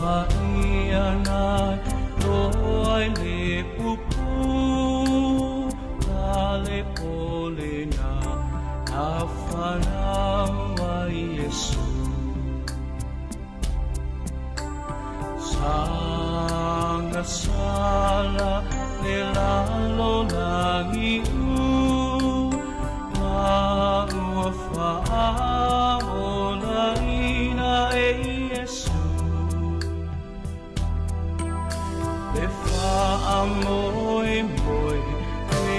Paia na loa i le pupu la le pole na na whanau ai Iesu. Sanga sala le lalo langi u ma ua whaolaina e Iesu. Le whaamoe moe le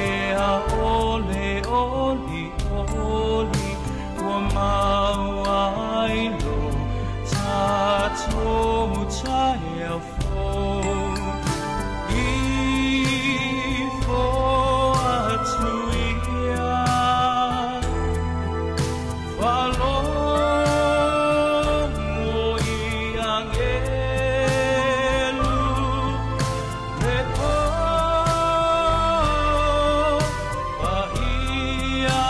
a ole oli oli ua maua ai lo tatou taeao fou. I fo atu ia Whalomo i angelu le po paia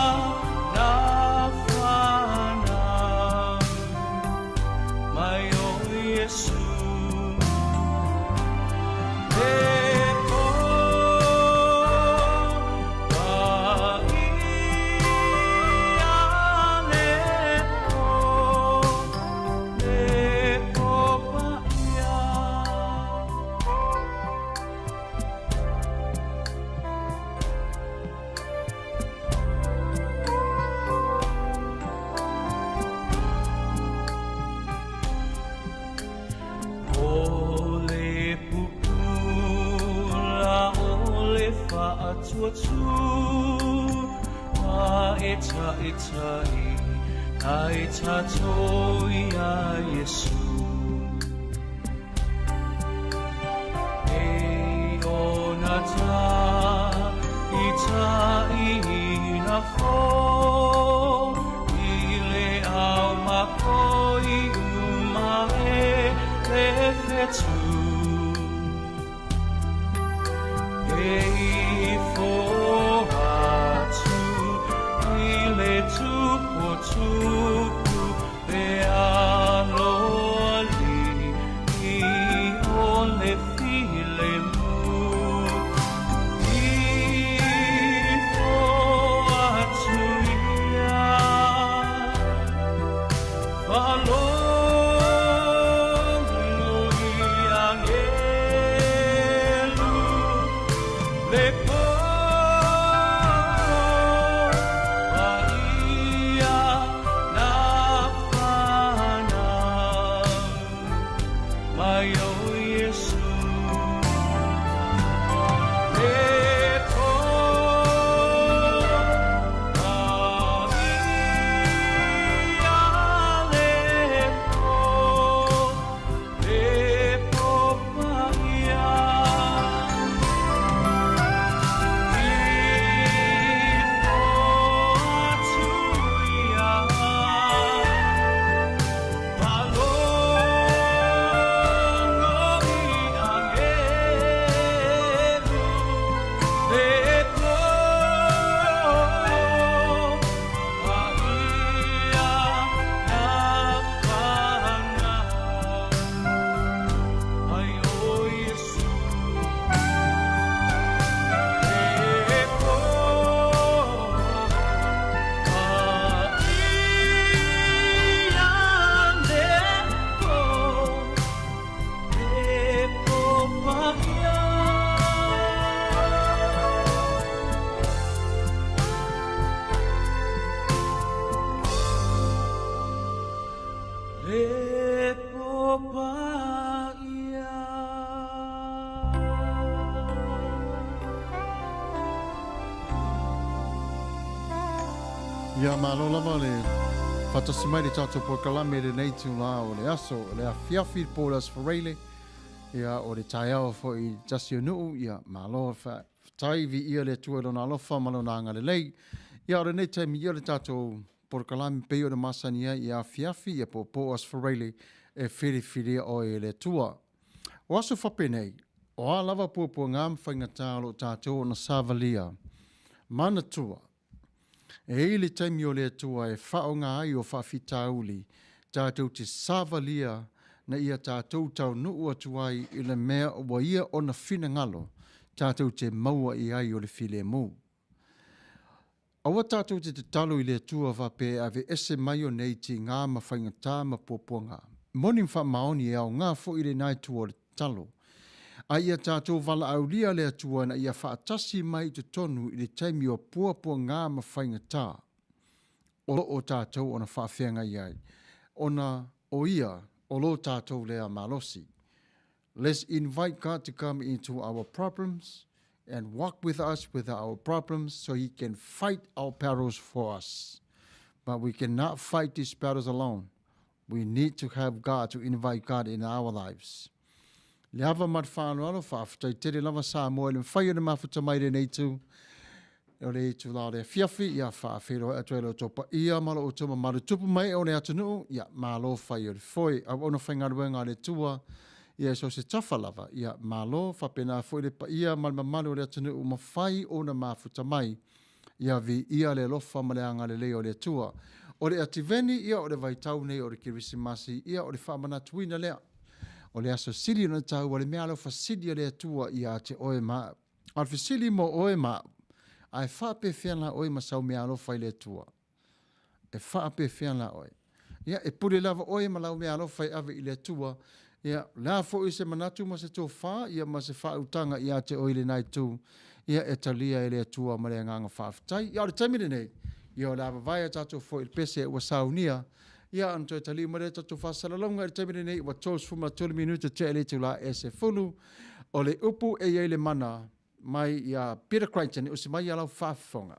na whanau mai o Iesu. Le po paia le po, le po paia. O le pupula o le whaatuatu Ma e ta e tai ai tatou i a Iesu. E ona ta i ta i na fo i le au makoi uma e le whetu. E ifo atu i le tupu tupu le aloali i o le filemu. Ifo atu ia Whalomo i angelu le po paia na whanau mai o Iesu. Le po paia le po, le po paia. Ifo atu ia Whalomo i angelu le po paia na whanau ai o Iesu. Le po paia le po, le po paia. Le po paia. Ia, malo lava le faatasi mai le tatou polokalame i lenei itulā o le aso, o le afiafi i le po o le Aso Faraile, ia, o le taeao foi i tasi o nuu, ia, malo faafetai, viia le Atua i Lona alofa ma Lona agalelei. Ia, o lenei taimi ia o le tatou polokalame pei ona masani ai i afiafi, ia po o po o Aso Faraile e filifilia oe e le Atua. O aso faapenei, o a lava puapuaga ma faigata o lo o tatou ona savalia, manatua, e i ai le taimi o le Atua e faaaoga ai o faafitauli tatou te savalia na ia tātou taunuu atu ai i le mea ua ia ona finagalo tātou te maua i ai o le filemu. Aua tātou te tatalo i le Atua faapea e aveese mai o nei tigā ma faigata ma puapuagā. Moni ma faamaoni e aoga foi lenā itu o le tatalo. A ia tātou valaaulia le Atua ina ia faatasi mai i totonu i le taimi o puapuagā ma faigata o lo o tātou ona faafeagai ai, ona o Ia o lo tātou lea malosi. Let's invite God to come into our problems and walk with us with our problems so he can fight our battles for us. But we cannot fight these battles alone. We need to have God, to invite God in our lives. Le ava ma le faaaloalo, faafetai tele lava Samoa i le mafai ona mafuta mai lenei itu. O le itulā o le afiafi, ia faafeiloai atu ai lo outou paia ma lo outou mamalu tupu mai o le atunuu, ia malo fai o le foe. Auauna faigaluega a le Atua, ia i so o se tafa lava, ia malo, faapena foi le paia ma le mamalu o le atunuu ua mafai ona mafuta mai, ia viia le alofa ma le agalelei o le Atua. O le Ativeni, ia o le vaitau nei o le Kerisimasi, ia o le faamanatuina lea. O le aso sili ona taua, le meaalofa sili a le Atua ia te oe ma au. A o le fesili mo oe ma au, a e faapefea la oe ma sau meaalofa i le Atua? E faapefea la oe? Ia, e pule lava oe ma lau meaalofa e ave i le Atua. Ia, o le a foi se manatu ma se tofa, ia ma se faautaga ia te oe i lena itu, ia e talia e le Atua ma le agaga faafetai. Ia, o le taimi lenei, ia o le a vavae a tatou foi i le pese ua saunia, ia ona toe taliu mai lea tatou faasalalauga i le taimi lenei ua 33 minute tea i le itula e 10. O le upu e i ai le mana mai iā Peter Crichton e usi mai ia lau faafofoga.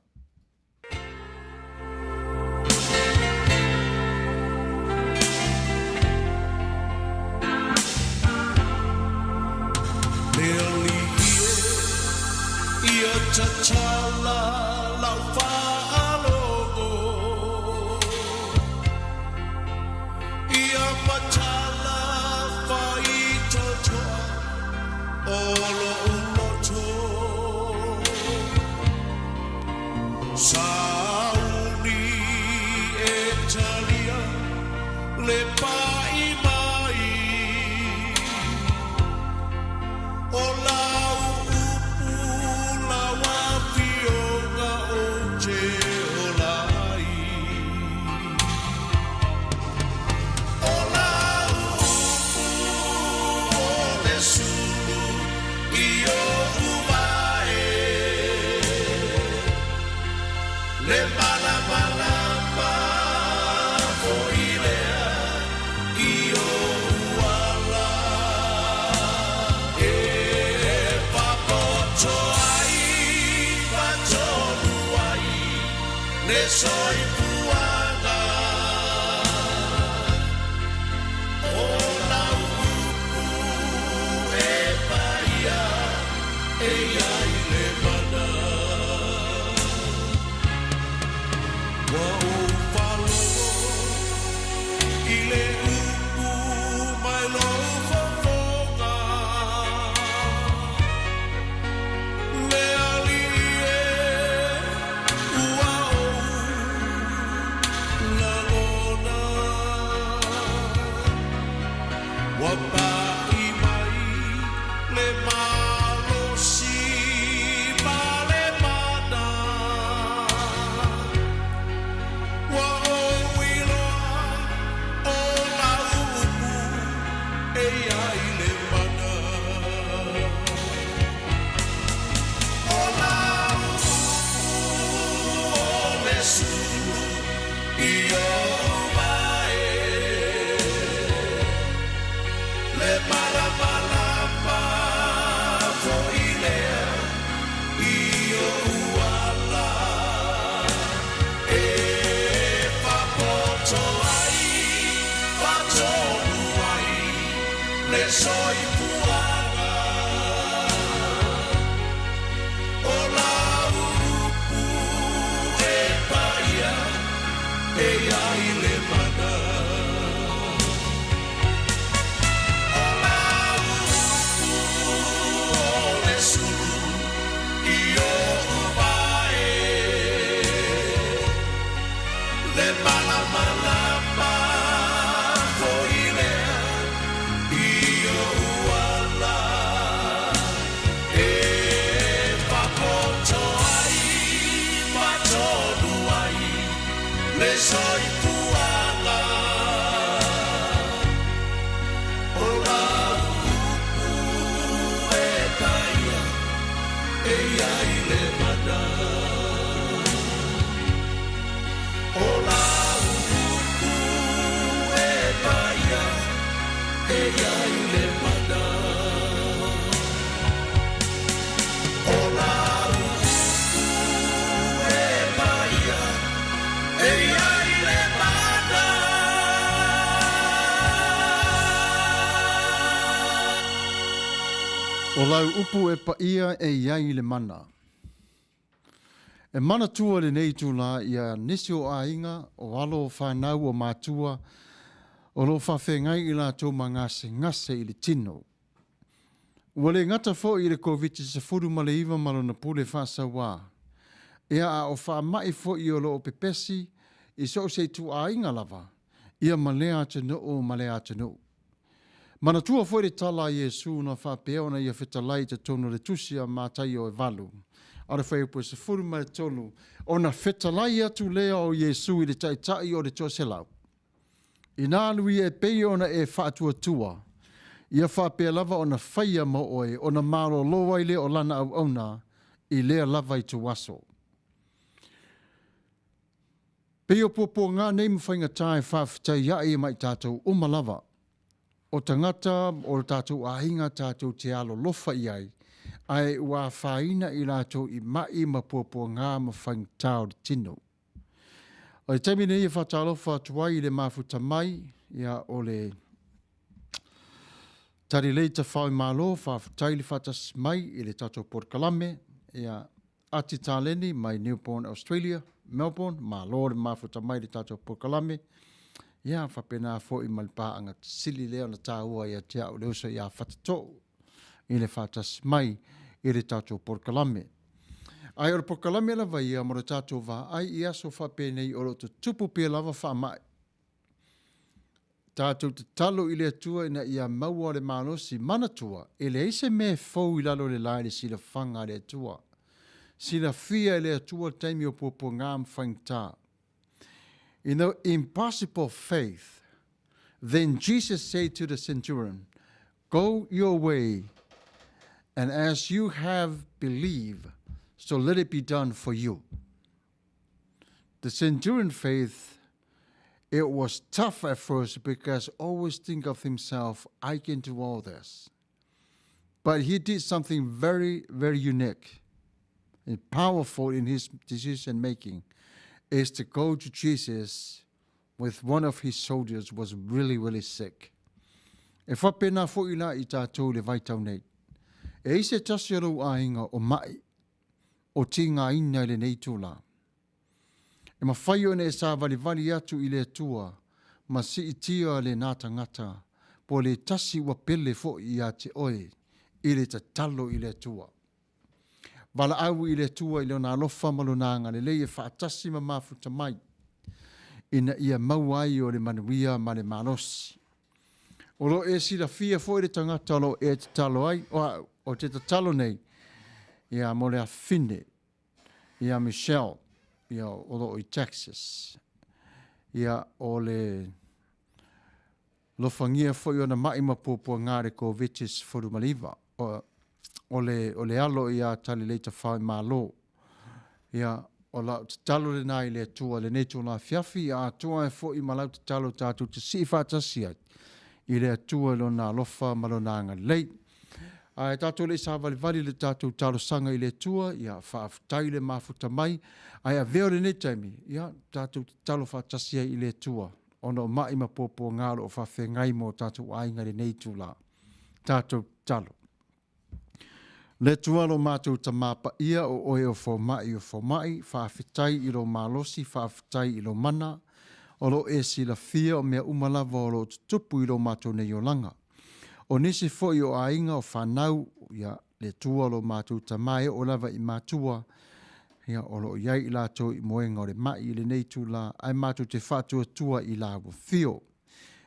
Le alii e ia tatala lau faalogo Ia matala faitotoa o lo'u loto Sauni e talia le pa'i mai O lau upu lau afioga ou te ola ai. O lau upu o le sulu i oʻu wae, Le malamalama foi lea i oʻu ala. E papoto ai ma tonu ai le soifuaga. O lau upu e paia e i ai le mana. Ua ou faalogo i le upu mai lou fofoga, Le Alii e, ua ou lagona. Ua paʻi mai le malosi ma le mana. Ua ou iloa o lau upu e i ai le mana. O lau upu o le sulu i ou wae, Le malamalama foi lea i oʻu ala. E faapoto ai, faatonu ai le soifuaga. O lau upu e paia e i ai le mana. O lau upu o le sulu i oʻu wae, Le malamalama foi lea I ou ala e whakoto ai, whatonu ai le soifuaga. O lau upu e paia e i ai le mana. O lau upu e paia e i ai le mana. O lau upu e paia e i ai le mana. O lau upu e paia e i ai le mana. E manatua lenei itulā ia nisi o aiga, o alo, o whanau, o mātua, o lo o faafeagai i latou ma gasegase i le tino. Ua le gata foi i le Koviti-19 ma lona pule faasauā, ia a o faamai foi o lo o pepesi i so o se ituaiga lava, ia ma lea atunuu ma lea atunuu. Manatua foi le tala a Iesu na faapea ona ia fetalai i totonu o le Tusi a Mataio e valu, a o le fuaiupu e 13, ona fetalai atu lea o Iesu i le taitai o le toaselau. Inā alu ia e pei ona e faatuatua, ia faapea lava ona faia mo oe, ona malōlō ai lea o lana auauna i lea lava ituaso. Pei o puapuagā nei ma faigata e faafetai aʻe ma i tatou uma lava, o tagata o lo tatou aiga tatou te alolofa i ai, ae ua afaina i latou i maʻi ma puapuagā ma faigata o le tino. O le taimi nei e faatalofa atu ai i le mafuta mai, ia, o le Talilei Tafao i Malo, faafetai le faatasi mai i le tatou polokalame, ia, Ati Taleni mai Newborn Australia, Melbourne, malo le mafuta mai i le tatou polokalame. Ia, faapena foi ma le paaga sili lea ona taua ia te au le uso ia Fatatoo i le faatasi mai i le tatou polokalame. Ae o le polokalame lava ia mo le tatou vaai i aso faapenei o lo o tutupu pea lava faamai. Tatou tatalo i le Atua ina ia maua le malosi. Manatua, e leai se mea e fou i lalo o le la i le silafaga a le Atua. Silafia e le Atua le taimi o puapuaga ma faigata. In the impossible faith, then Jesus said to the centurion, Go your way, and as you have believed, so let it be done for you. The centurion faith, it was tough at first because always think of himself, I can do all this. But he did something very, very unique and powerful in his decision making, is to go to Jesus with one of his soldiers was really, really sick. E faapena foi la i tatou i le vaitau nei. E i ai se tasi o lou aiga o maʻi, o tigaina i lenei itulā. E mafai ona e sāvalivali atu i le Atua ma siitia lenā tagata po o le tasi ua pele foi ia te oe i le tatalo i le Atua. Valaau i le Atua i Lona alofa ma Lona agalelei e faatasi ma mafuta mai, ina ia maua ai o le manuia ma le malosi. O lo o e silafia foi le tagata o lo o e tatalo ai, o au, o te tatalo nei, ia mo le afine, ia Michelle, ia o lo o i Texas. Ia o le Alofagia foi ona maʻi ma puapuaga le Koviti-19. O le, o le alo ia Talilei Tafao i Malo. Ia, o lau tatalo lenā i le Atua i lenei itula afiafi, ia atoa ai foi ma lau tatalo tatou te sii faatasi ai i le Atua i Lona alofa ma Lona agalelei. Ae tatou le i sāvalivali i le tatou talosaga i le Atua, ia faafetai le mafuta mai, ae avea lenei taimi, ia tatou tatalo faatasi ai i le Atua. ona o maʻi ma puapuaga o lo o faafeagai ma o tatou aiga i lenei itulā. Tatou tatalo. Le Atua lo matou Tamā Paia, o Oe o Fomai o Fomai, faafetai i Lou malosi, faafetai i Lou mana, o lo o E silafia o mea uma lava o lo o tutupu i lo matou nei olaga. O nisi foi o aiga, o fanau, ia, le Atua lo matou Tama e oo lava i matua, ia, o lo o i ai i latou i moega o le maʻi i lenei itulā, ae matou te faatuatua i la ua fio.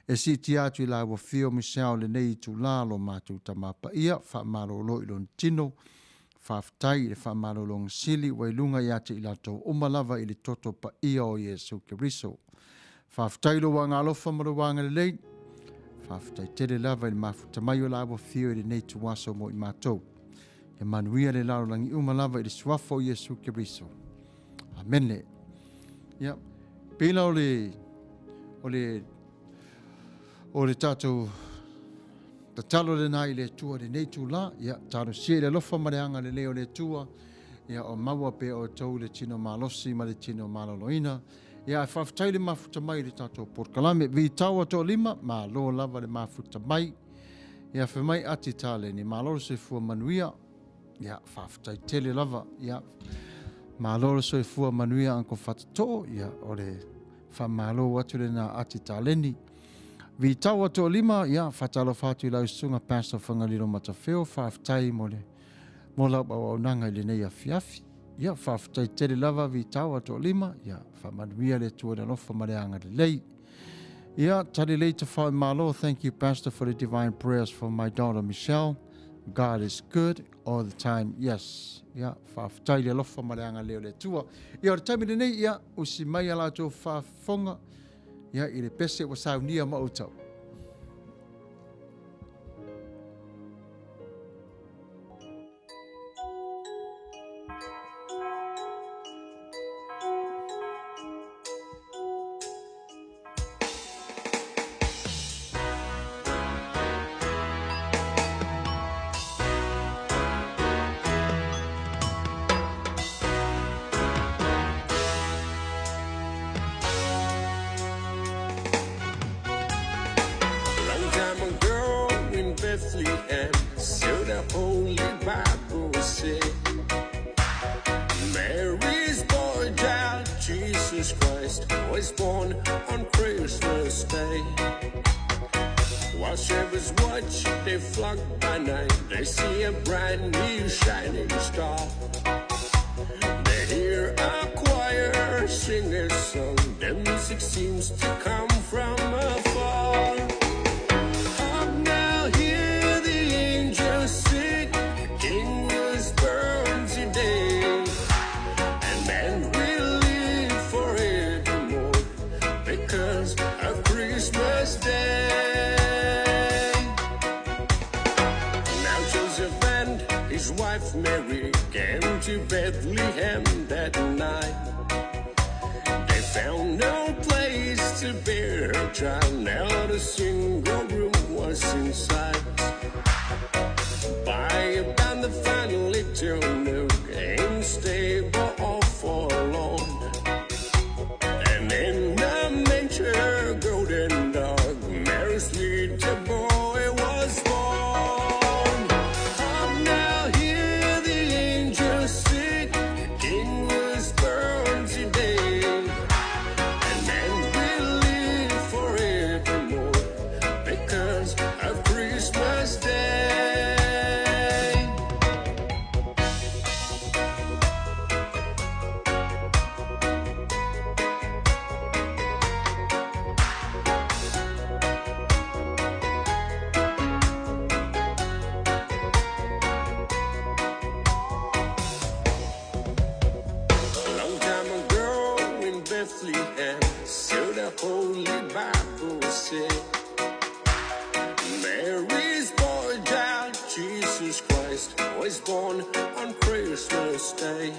E siitia atu i lau Afio Michelle lenei itulā lo matou Tama Paia, faamalolo i lona tino, faafetai i le faamalologa sili ua i luga ia te i latou uma lava i le toto paia o Iesu Keriso. Faafetai i lou agaalofa ma lou agalelei, faafetai tele lava i le mafuta mai o lau Afio i lenei ituaso mo i matou. Ia manuia le lalolagi uma lava i le suafa o Iesu Keriso. Amene. Ia, pei la o le o le o le tatou tatalo lena i le Atua i lenei itulā. Ia, talosia i le alofa ma le agalelei o le Atua, ia o maua pea outou le tino malosi ma le tino maloloina. Ia, ae faafetai le mafuta mai i le tatou polokalame. Vitau Toalima, malo lava le mafuta mai. Ia, fai mai Ati Taleni, malo le soifua manuia. Ia, faafetai tele lava. Ia, malo le soifua manuia Uncle Fatatoo. Ia, o le faamalo atu lena Ati Taleni. Vitau Toalima, ia, faatalofa atu i lau susuga Pastor Fagalilo Matafeo, faafetai mo le mo lau auaunaga i lenei afiafi. Ia, faafetai tele lava Vitau Toalima, ia, faamanuia le Atua i le alofa ma le agalelei. Ia, Talilei Tafao Malo, thank you Pastor for the divine prayers for my daughter Michelle. God is good all the time. Yes. Ia, faafetai le alofa ma le agalelei o le Atua. Ia, o le taimi lenei, ia, usi mai a latou faafofoga, ia, i le pese ua saunia ma outou. Long time ago in Bethlehem, so the Holy Bible said, Mary's boy child, Jesus Christ, was born on Christmas Day. While shepherds watch their flock by night, they see a bright new shining star. They hear a choir sing a song, the music seems to come from afar. Hark now, hear the angels sing, the King was born today. And man will live forevermore because of Christmas Day. Now Joseph and his wife Mary came to Bethlehem that night. They found no place to bear her child. Not a single room was in sight. By about the final little nook in stable all forlorn. And in the manger, golden dog, Mary's little boy was born. Hark now, hear the angels sing, the King was born today. And man will live forevermore because of Christmas Day. Long time ago in Bethlehem, so the Holy Bible said, Mary's boy child, Jesus Christ, was born on Christmas Day.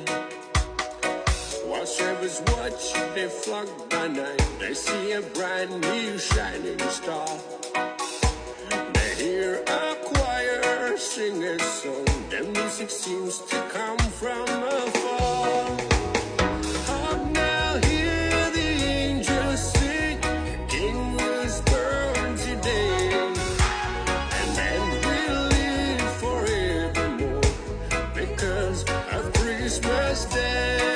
While shepherds watch their flock by night, they see a bright new shining star. They hear a choir sing a song, the music seems to come from afar. Hark now, hear the angels sing, the King was born today. And man will live forevermore because of Christmas Day.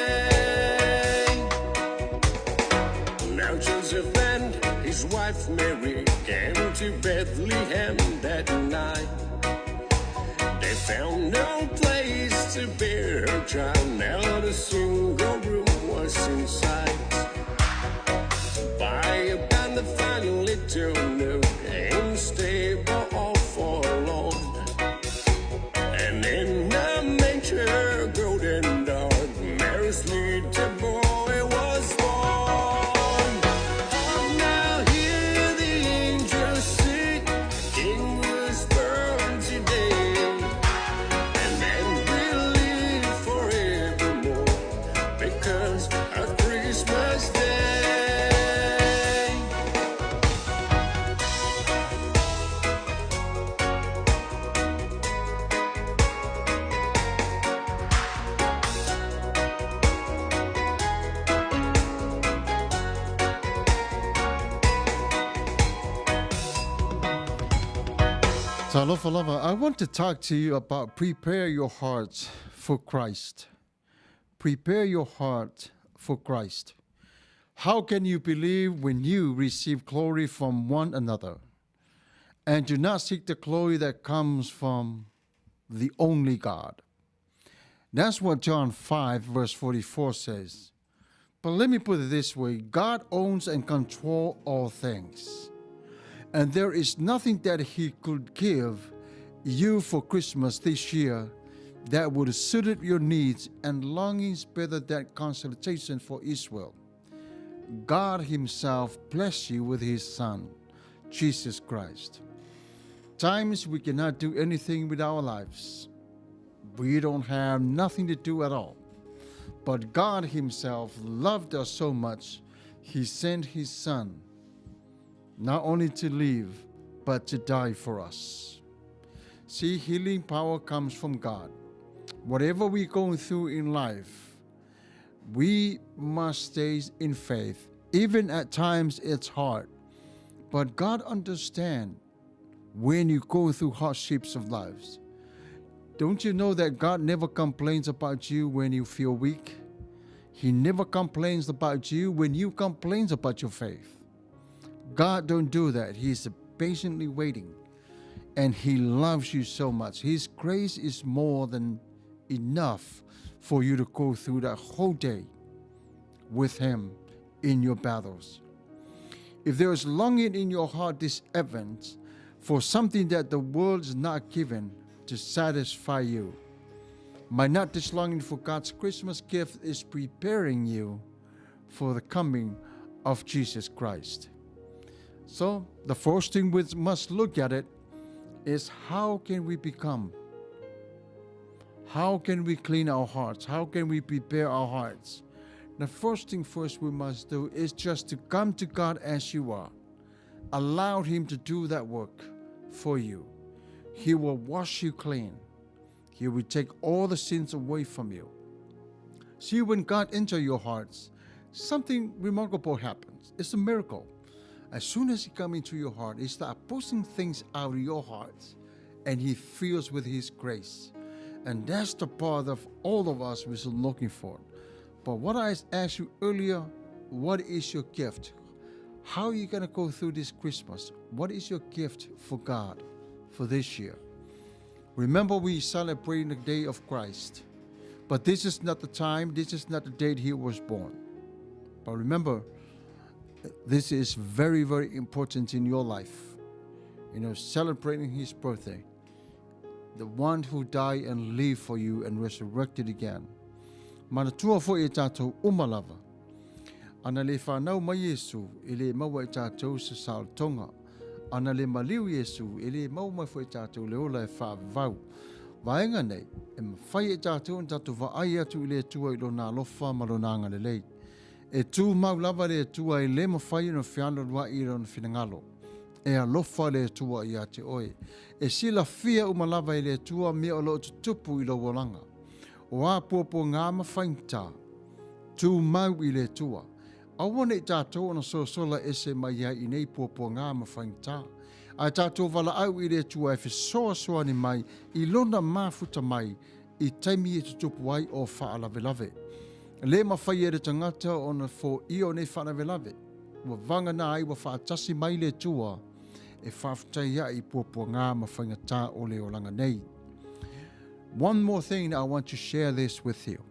Now Joseph and his wife Mary came to Bethlehem that night. They found no place to bear her child. Not a single room was in sight. By about the final little Talofa lava, I want to talk to you about prepare your hearts for Christ. Prepare your heart for Christ. How can you believe when you receive glory from one another and do not seek the glory that comes from the only God? That's what John 5, verse 44 says. But let me put it this way God owns and controls all things. And there is nothing that He could give you for Christmas this year that would suit your needs and longings better than consultation for Israel. God Himself bless you with His Son, Jesus Christ. Times we cannot do anything with our lives. We don't have nothing to do at all. But God Himself loved us so much, He sent His Son, not only to live, but to die for us. See, healing power comes from God. Whatever we're going through in life, we must stay in faith. Even at times it's hard. But God understands when you go through hardships of lives. Don't you know that God never complains about you when you feel weak? He never complains about you when you complain about your faith. God don't do that. He's patiently waiting. And he loves you so much. His grace is more than enough for you to go through that whole day with him in your battles. If there is longing in your heart this Advent for something that the world is not given to satisfy you, might not this longing for God's Christmas gift is preparing you for the coming of Jesus Christ. So the first thing we must look at it is how can we become? How can we clean our hearts? How can we prepare our hearts? The first thing first we must do is just to come to God as you are. Allow Him to do that work for you. He will wash you clean. He will take all the sins away from you. See, when God enters your hearts, something remarkable happens. It's a miracle. As soon as He comes into your heart, He starts pushing things out of your hearts, and He fills with His grace. And that's the part of all of us we're looking for. But what I asked you earlier, what is your gift? How are you going to go through this Christmas? What is your gift for God for this year? Remember, we celebrate the day of Christ. But this is not the time, this is not the date he was born. But remember, this is very, very important in your life. You know, celebrating his birthday. The one who died and lived for you and resurrected again. Manatua foi e tātou uma lava. Ana le whanau mai Iesu, e le maua e tātou se saolotoga. Ana le maliu Iesu, e le maua mai foi e tātou le ola e faavavau. Vaega nei, e mafai e tātou ona tātou vaai atu i le Atua i Lona alofa ma Lona agalelei. E tumau lava le Atua e le mafai ona fealualuaʻi i Lona finagalo. E alofa le Atua ia te oe. E silafia uma lava e le Atua mea o lo o tutupu i lou olaga. O a puapuaga ma faigata, tumau i le Atua. Aua ne i tātou ona sosola ese mai ai i nei puapuaga ma faigata, ae tātou valaau i le Atua e fesoasoani mai i Lona mafuta mai i taimi e tutupu ai o faalavelave. Le mafai e le tagata ona foia o nei faalavelave, ua vagana ai ua faatasi mai le Atua e faafetai ai i puapuaga ma faigata o le olaga nei. One more thing I want to share this with you.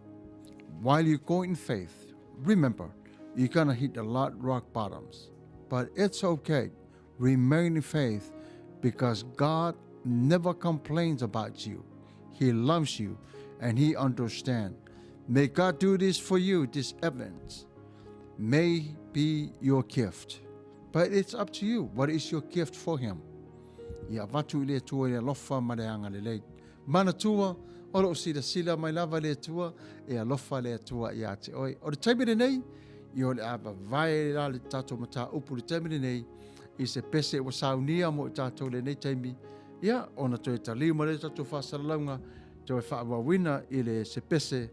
While you go in faith, remember, you're gonna hit a lot rock bottoms. But it's okay. Remain in faith because God never complains about you. He loves you and He understands. May God do this for you, this Advent. May be your gift. But it's up to you. What is your gift for Him? Ia avatu i le Atua i le alofa ma le agalelei. Manatua, o loo silasila mai lava le Atua, e alofa le Atua ia te oe. O le taimi lenei, ia o le a vavae la le tatou mataupu i le taimi lenei, i se pese ua saunia mo i tatou lenei taimi, ia, ona toe taliu mai lea tatou faasalalauga, toe faaauauina i le se pese,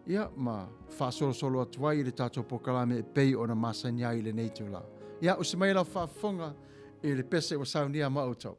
ia, ma faasolosolo atu ai i le tatou polokalame e pei ona masani ai i lenei itula. Ia, usi mai lau faafofoga i le pese ua saunia ma outou.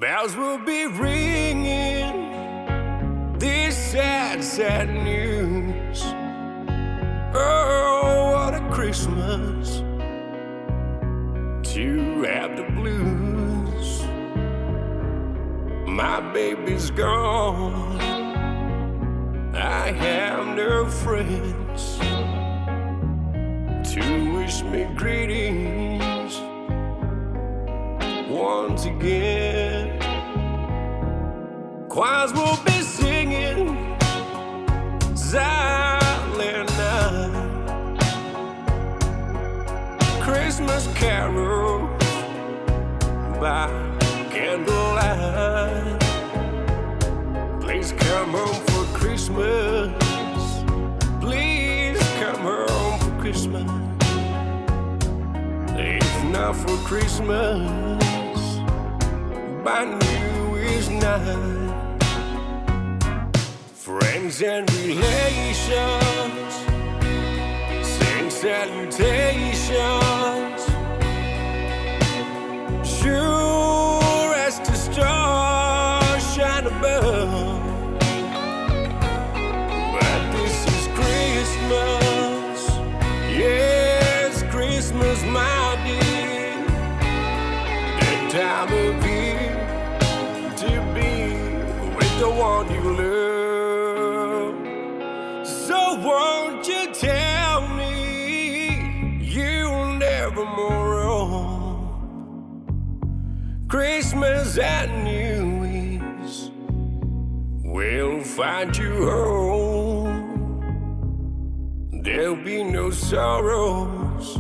Bells will be ringing this sad, sad news. Oh, what a Christmas to have the blues. My baby's gone. I have no friends to wish me greetings once again. Choirs will be singing Silent Night, Christmas carols by candlelight. Please come home for Christmas. Please come home for Christmas. If not for Christmas, by New Year's night. Friends and relations sing salutations. Sure as the stars shine above. But this is Christmas, yes, Christmas, my dear. The time of year to be with the one you love. So won't you tell me you'll never more roam? Christmas and New Year's will find you home. There'll be no sorrows,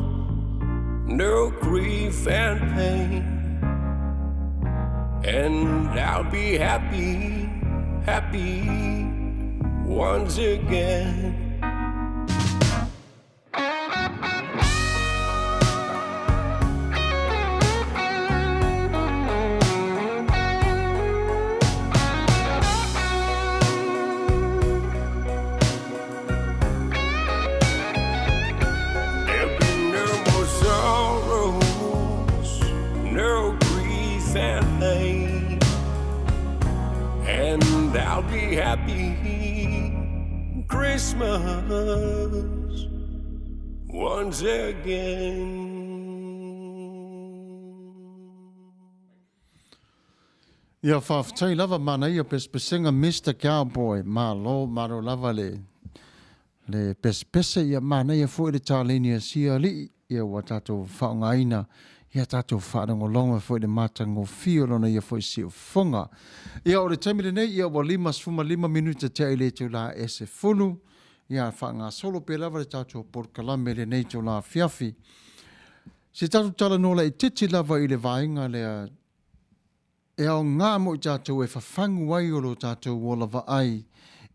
no grief and pain. And I'll be happy, happy once again. There'll be no more sorrows, no grief and pain. And I'll be happy Christmas once again. Ia faafetai lava manaia pesepesega Mister Cowboy malo malo lava le le pesepese ia manaia foi le taleni a sia alii ia ua tatou faaaogaina ia tatou faalogologo foi le matagofie o lona ia foi siufofoga. Ia o le taimi lenei ia ua 55 minute tea i le itula e 10 ia faagasolo pea lava le tatou polokalame i lenei itula afiafi. Se tatou talanoa laitiiti lava i le vaega lea E aoga mo i tatou e fafagu ai o lo tatou ola vaai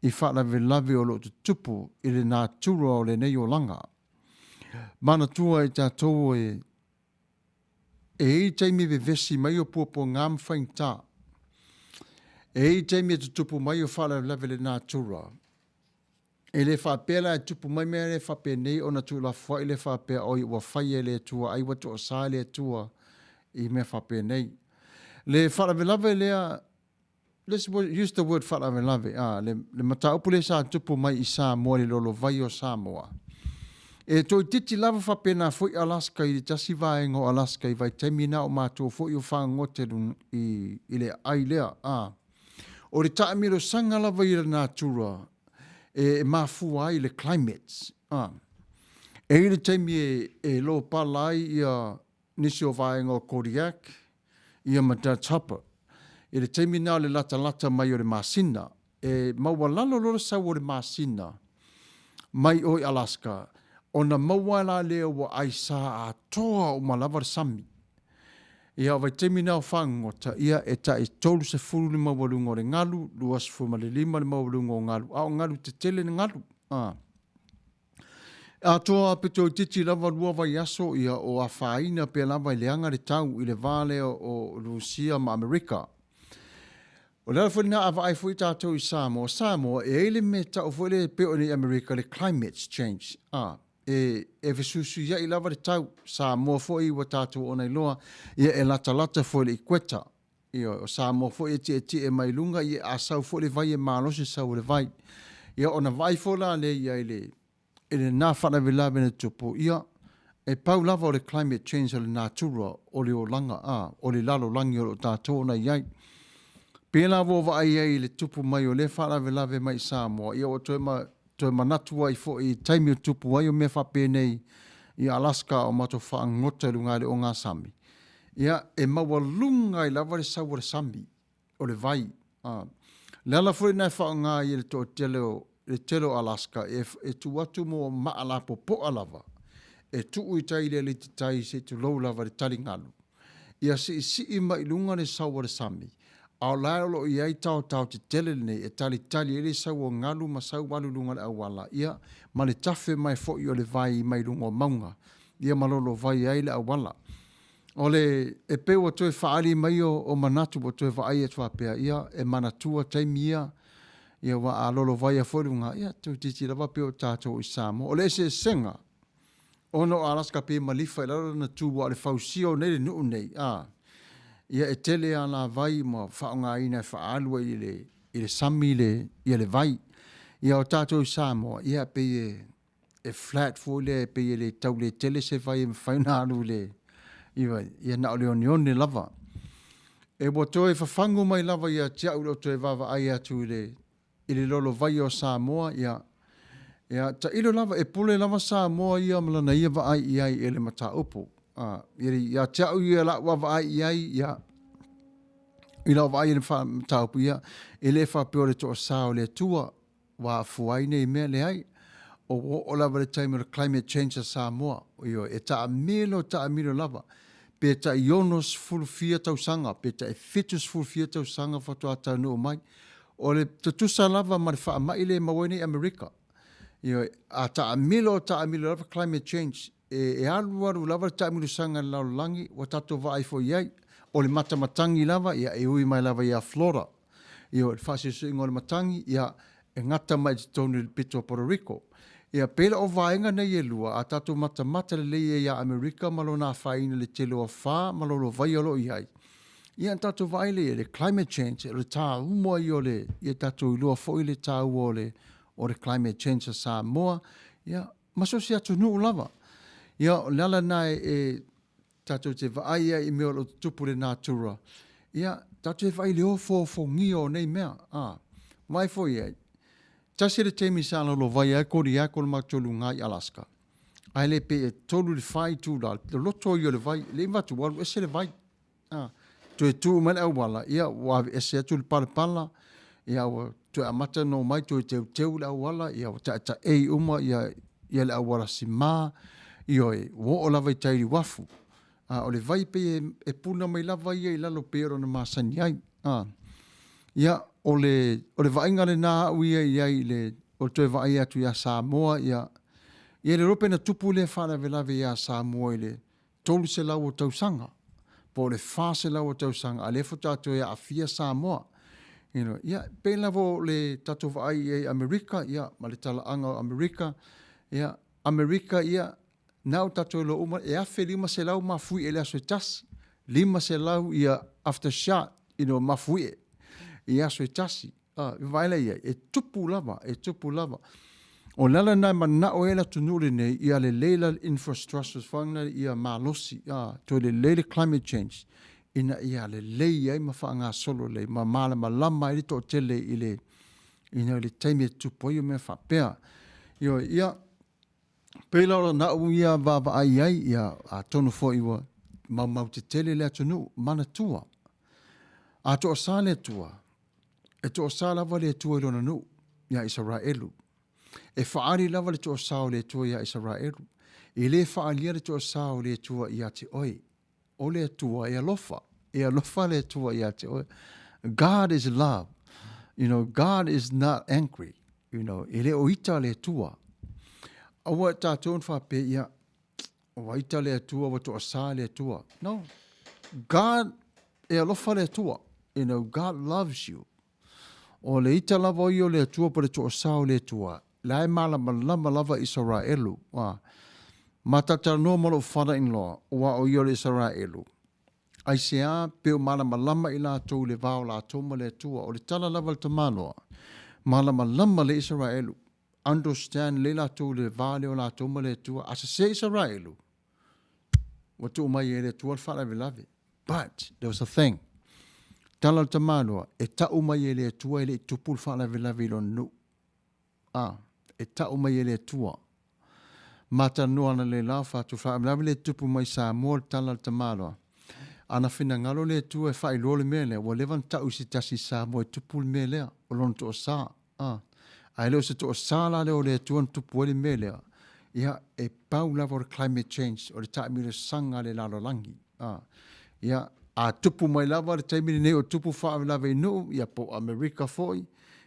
i faalavelave o lo o tutupu i le natura o lenei olaga. Manatua e tatou e e i ai taimi e vevesi mai o puapuaga ma faigata. E i ai taimi e tutupu mai o faalavelave i le natura. E le faapea la e tupu mai mea lea faapenei ona tuulafoai lea faapea oi ua faia e le Atua ai ua toasa e le Atua i mea faapenei. Le faalavelave lea, let's use the word faalavelave, ah, le, le mataupu lea sa tupu mai i Samoa i le lolovai o Samoa. E toeitiiti lava faapena foi Alaska i le tasi vaega o Alaska i vaitaimi na o matou foi o fagogota i, i le aai lea. Ah. O le taamilosaga lava i le natura e mafua ai le climate. A. E i ai le taimi e, e lopala ai ia nisi o vaega o Kodiak ia ma Dutch Harbor. I le taimi na o le latalata mai o le masina, e maualalo loa le sau o le masina mai o i Alaska, ona maua la lea ua aisa atoa uma lava le sami. Ia, o vaitaimi na o fagogota, ia, e tai 30 le maualuga o le galu, 25 le maualuga o galu, a o galu tetele le galu. A. Atoa pe toeitiiti lava lua vaiaso, ia, o afaina pea lava i leaga le tau i le va lea o Rusia ma Amerika. O le ala foi lena a vaai foi tatou i Samoa, Samoa, e ai le mea tau foi lea e pei o nei Amerika, le climate change. A. E, e fesuisuiaʻi lava le tau. Samoa foi ua tatou ona iloa, ia e latalata foi i le ikueta. Ioe, o Samoa foi e tietie mai luga, ia a sau foi le vai e malosi sau o le vai. Ia ona vaai foi la lea i ai i le, i lena faalavelave na tupu, ia, e pau lava o le climate change o le natura o le olaga, a, o le lalolagi o lo o tatou ona i ai. Pēlā ua vaai ai i le tupu mai o lea faalavelave mai i Samoa, ia ua toe, ma, toe manatu ai foi i taimi o tupu ai o mea faapenei i Alaska a o matou faagota i luga i le ogasami. Ia, e maualuga ai lava le sau o le sami, o le vai. A. Le ala foi lena e faaaoga ai e le toatele o le tele o Alaska e, e tuu atu mo maa lapopoa lava e tuu i tai i le aliti tai se i tulou lava i le taligalu. Ia siisii mai i luga le sau o le sami, a o la e o lo o i ai taotao tetele lenei e talitali ai le sau o galu ma sau alu i luga o le auala, ia, ma le tafe mai foi o le vai mai luga o mauga, ia ma lolovai ai le auala. O le, e pei ua toe faaali mai o, o manatu ua toe vaai atu faapea, ia, e manatua taimi ia, ia aua a lolovaia foi luga, ia, toeitiiti lava pei o tatou i Samoa. O le eseesega, ona o Alaska pei e malifa i lalo lana tu aua o le fausia o nei le nuu nei, a, ia e tele alavai ma faaaogaina e faaalu ai i le, i le sami le, ia le vai. Ia o tatou i Samoa, ia pei e, e flat foi lea e pei e le tau le tele se vai e mafai ona alu i le, ia, ia na o le oneone lava. E ua toe fafagu mai lava ia te au i lou toe vaavaai atu i le, i le lolovaia o Samoa, ia, ia, tailo lava, e pule lava Samoa ia ma lana ia vaai i ai i le mataupu. A, ia te au ia lau vaavaai i ai, ia, i lau vaai i le mataupu, ia, e le faapea o le toasa o le Atua, ua afua ai nei mea, leai. O ua oo lava i le taimi o le climate change a Samoa, ioe, e taamilo, taamilo lava, pe tai 60 fia tausaga, pe tai 70 fia tausaga faatoa taunuu mai. O le tutusa lava ma le faamai lea e maua ai nei Amerika. Ioe, a taamilo, taamilo lava climate change, e, e alu alu lava le taamilosaga i le lalolagi, ua tatou vaai foi i ai. O le matamatagi lava, ia, e ui mai lava ia Florida. Ioe, le faasiosioiga o le matagi, ia, e gata mai i totonu i le pito o Puerto Rico. Ia, pei la o vaega nei e lua, a tatou matamata lelei ai ia Amerika ma lona afaina i le tele o afa ma lolovaia o lo o i ai, ia ona tatou vaai lea i le climate change, o le taua ia o le, ia tatou iloa foi le taua o le, o le climate change a Samoa, ia, ma so o se atunuu lava. Ia, o le ala lena e, e tatou te vaai ai i mea o lo o tutupu i le natura, ia, tatou te vaai i le ofoofogia o nei mea. A, vaai foi i ai, tasi le taimi sa lalovaia ai Kodiak o le matou luga i Alaska, ae le pe e 3 i le 4 itula, loloto ia o le vai, e le i avatu ua alu ese le vai. A, toe tu mai le auala, ia ua aveese atu le palapala, ia ua toe amata ona omai toe teuteu le auala, ia ua taetaei uma ia, ia le auala simā, ioe, ua oo lava i tai i le uafu. A, o le vai pei e, e puna mai lava ia i lalo pei o lona masani ai. A, ia, o le, o le vaaiga lena a au ia i ai i le, o le toe vaai atu ia Samoa, ia, ia le iloa pe na tupu lea faalavelave ia Samoa i le 300 o tausaga, po o le 400 o tausaga, a lea faatoa toe aafia Samoa. You know, ia, pei lava o le tatou vaai i ai Amerika, ia, ma le talaaga o Amerika, ia, Amerika, ia, na o tatou iloa uma, e 1,500 mafuie i le aso e tasi, 500 ia after shot, you know, mafuie i aso e tasi. A, vaai la i ai, e tupu lava, e tupu lava. O le ala lena e manao ai le atunuu lenei ia lelei la infrastructures foi lena ia malosi, a, toe lelei le climate change ina ia lelei ai ma faagasolo lelei ma malamalama ai le toatele i le, you know, i le taimi e tutupu ai mea faapea. Ioe, ia, pei la o lana au ia vaavaai i ai, ia, atonu foi ua maumau tetele le atunuu, manatua. A toasa le Atua, E toasa lava le Atua i lona nuu, iā Isaraelu. E faaali lava le toasa o le Atua iā Isaraelu. E lē faaalia le toasa o le Atua iā te oe. O le Atua e alofa. E alofa le Atua iā te oe. God is love. You know, God is not angry. You know, e le o ita le Atua. Aua e tātou ona faapea, ia, Ua ita le Atua, ua toasā le Atua. No. God, e alofa le Atua. You know, God loves you. O le ita lava o ia o le Atua po le toasā o le Atua. La e malamalama lava Isaraelu. Ah. Ma talatalanoa ma lou father-in-law, ua o ia o le Isaraelu. Aisea? Pe o malamalama i latou i le va o latou ma le Atua. O le tala lava a le tamaloa, malamalama le Isaraelu, understand lelei latou i le va lea o latou ma le Atua. A sese Isaraelu, ua tuu mai e le Atua le faalavelave. But there was a thing. Tala a le tamaloa, e tau mai e le Atua e le i tupu le faalavelave i lona nuu. A, e tau mai e le Atua. Ma talanoa analeila o fatu faalavelave le tupu mai Samoa le tala a le tamaloa. Ana finagalo le Atua e faailoa le mea lea, ua leva ona tau i se tasi i Samoa e tupu le mea lea, o lona toasa. A, ae le o se toasa la lea o le Atua na tupu ai le mea lea. Ia, e pau lava o le climate change, o le taamilosaga a le lalolagi. A, ia, a tupu mai lava le taimi lenei o tupu faalavelave i nuu, ia po o Amerika foi,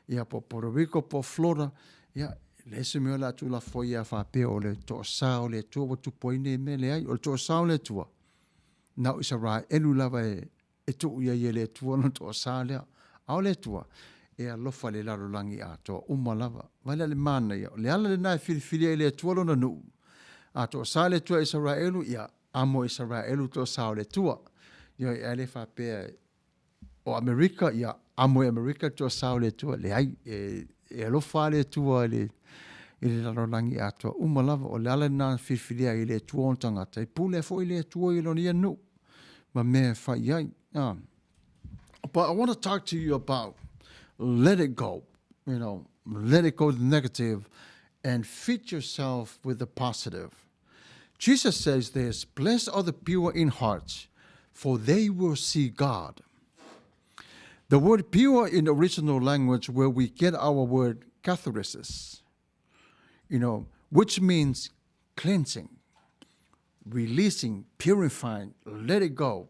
ia po o Puerto Rico po o Florida, ia, leai se mea o le a tuulafoaia faapea o le toasa o le Atua ua tupu ai nei mea. Leai, o le toasa o le Atua, na o Isaraelu lava e, e tuu i ai e le Atua lona toasa lea. A o le Atua, e alofa i le lalolagi atoa uma lava. Vaai la i le manaia, o le ala lena e filifili ai e le Atua lona nuu. A toasa le Atua i Isaraelu, ia amo e Isaraelu toasa o le Atua. Ioe, ae le faapea o Amerika, ia amo e Amerika toasa o le Atua. Leai, e, e alofa le Atua i le, i le lalolagi atoa uma lava. O le ala lena na filifilia ai e le Atua ona tagata, e pule foi le Atua i lona ia nuu ma mea e fai ai. Ah. But I want to talk to you about let it go, you know, let it go the negative and feed yourself with the positive. Jesus says this, blessed are the pure in heart, for they will see God. The word pure in the original language where we get our word catharysis, you know, which means cleansing, releasing, purifying, let it go.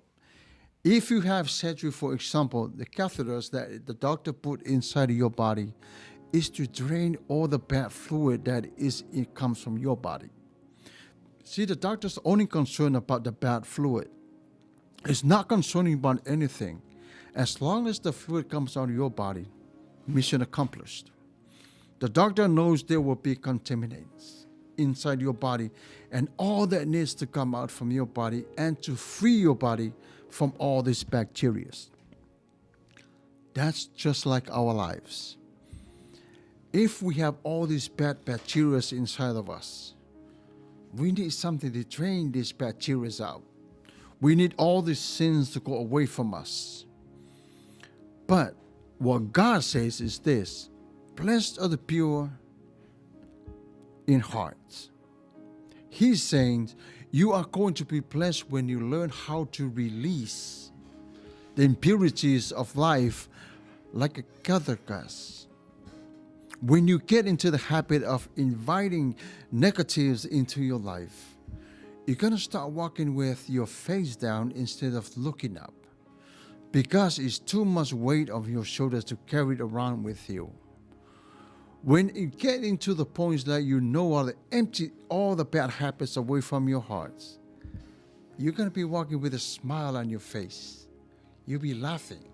If you have surgery, for example, the catheters that the doctor put inside of your body is to drain all the bad fluid that is it comes from your body. See, the doctor's only concerned about the bad fluid. It's not concerning about anything. As long as the fluid comes out of your body, mission accomplished. The doctor knows there will be contaminants inside your body and all that needs to come out from your body and to free your body from all these bacteria. That's just like our lives. If we have all these bad bacteria inside of us, we need something to drain these bacteria out. We need all these sins to go away from us. But what God says is this blessed are the pure in heart. He's saying you are going to be blessed when you learn how to release the impurities of life like a catharsis. When you get into the habit of inviting negatives into your life, you're going to start walking with your face down instead of looking up because it's too much weight on your shoulders to carry it around with you. When you get into the points that you know are the empty all the bad habits away from your hearts, you're going to be walking with a smile on your face. You'll be laughing.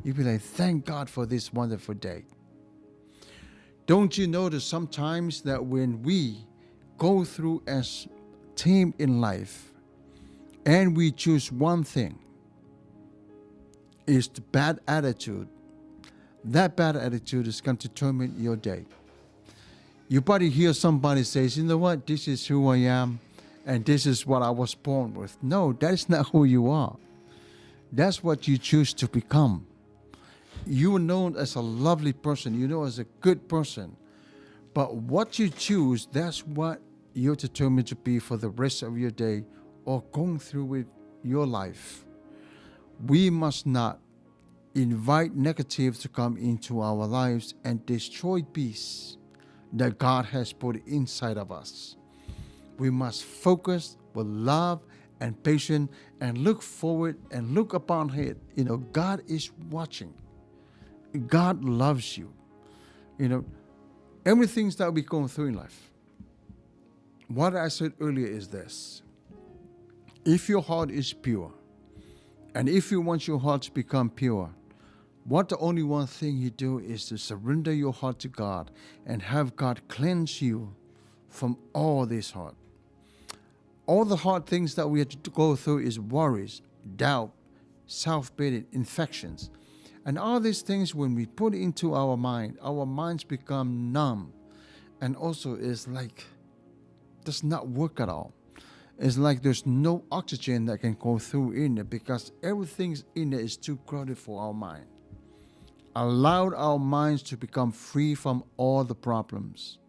You'll be like, thank God for this wonderful day. Don't you notice sometimes that when we go through as team in life and we choose one thing, is the bad attitude. That bad attitude is going to determine your day. You probably hear somebody says, you know what, this is who I am and this is what I was born with. No, that's not who you are. That's what you choose to become. You are known as a lovely person, you know as a good person. But what you choose, that's what you're determined to be for the rest of your day or going through with your life. We must not invite negatives to come into our lives and destroy peace that God has put inside of us. We must focus with love and patience and look forward and look upon it. You know, God is watching. God loves you. You know, everything that we go through in life. What I said earlier is this if your heart is pure, and if you want your heart to become pure, what the only one thing you do is to surrender your heart to God and have God cleanse you from all this heart. All the hard things that we have to go through is worries, doubt, Self-pity, infections. And all these things, when we put into our mind, our minds become numb. And also it's like, does not work at all. It's like there's no oxygen that can go through in it because everything's in it is too crowded for our mind. Allowed our minds to become free from all the problems.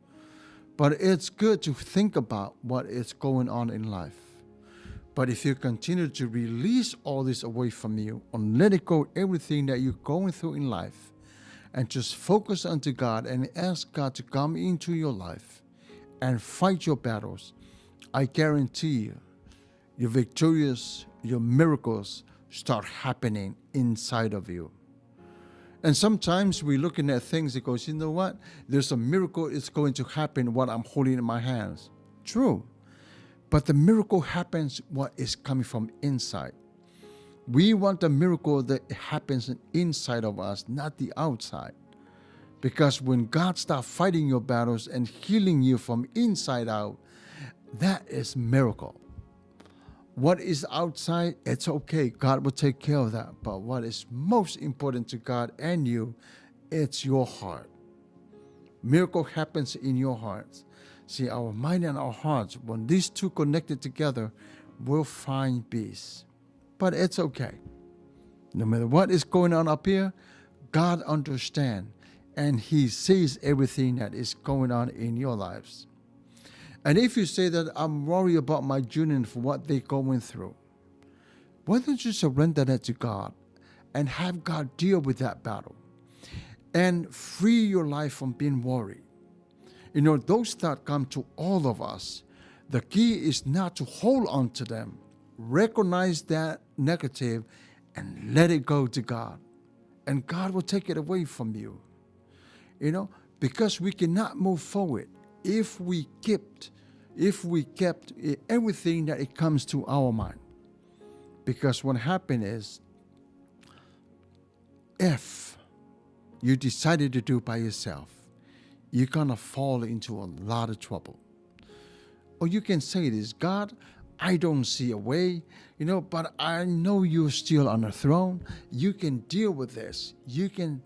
But it's good to think about what is going on in life. But if you continue to release all this away from you and let it go, everything that you're going through in life, and just focus unto God and ask God to come into your life and fight your battles, I guarantee you, your victorious, your miracles start happening inside of you. And sometimes we're looking at things that goes, you know what? There's a miracle is going to happen what I'm holding in my hands. True. But the miracle happens what is coming from inside. We want the miracle that happens inside of us, not the outside. Because when God starts fighting your battles and healing you from inside out, that is miracle. What is outside, it's okay. God will take care of that. But what is most important to God and you, it's your heart. Miracle happens in your hearts. See, our mind and our hearts, when these two connected together, we'll find peace. But it's okay. No matter what is going on up here, God understands and He sees everything that is going on in your lives. And if you say that I'm worried about my children for what they're going through, why don't you surrender that to God and have God deal with that battle and free your life from being worried? You know, those thoughts come to all of us. The key is not to hold on to them. Recognize that negative and let it go to God. And God will take it away from you. You know, because we cannot move forward if we kept, if we kept everything that it comes to our mind. Because what happened is, if you decided to do by yourself, you're gonna fall into a lot of trouble. Or you can say this, God, I don't see a way, you know, but I know you're still on the throne. You can deal with this. You can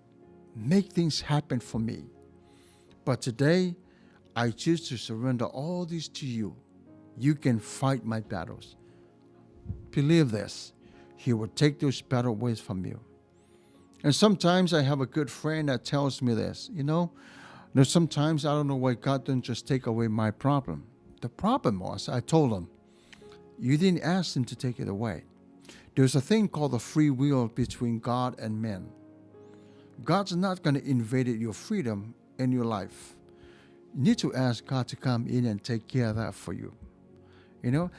make things happen for me. But today, I choose to surrender all this to you. You can fight my battles. Believe this, He will take those battles away from you. And sometimes I have a good friend that tells me this, you know, there's sometimes I don't know why God didn't just take away my problem. The problem was, I told him, you didn't ask him to take it away. There's a thing called the free will between God and men. God's not going to invade your freedom in your life. You need to ask God to come in and take care of that for you. You know,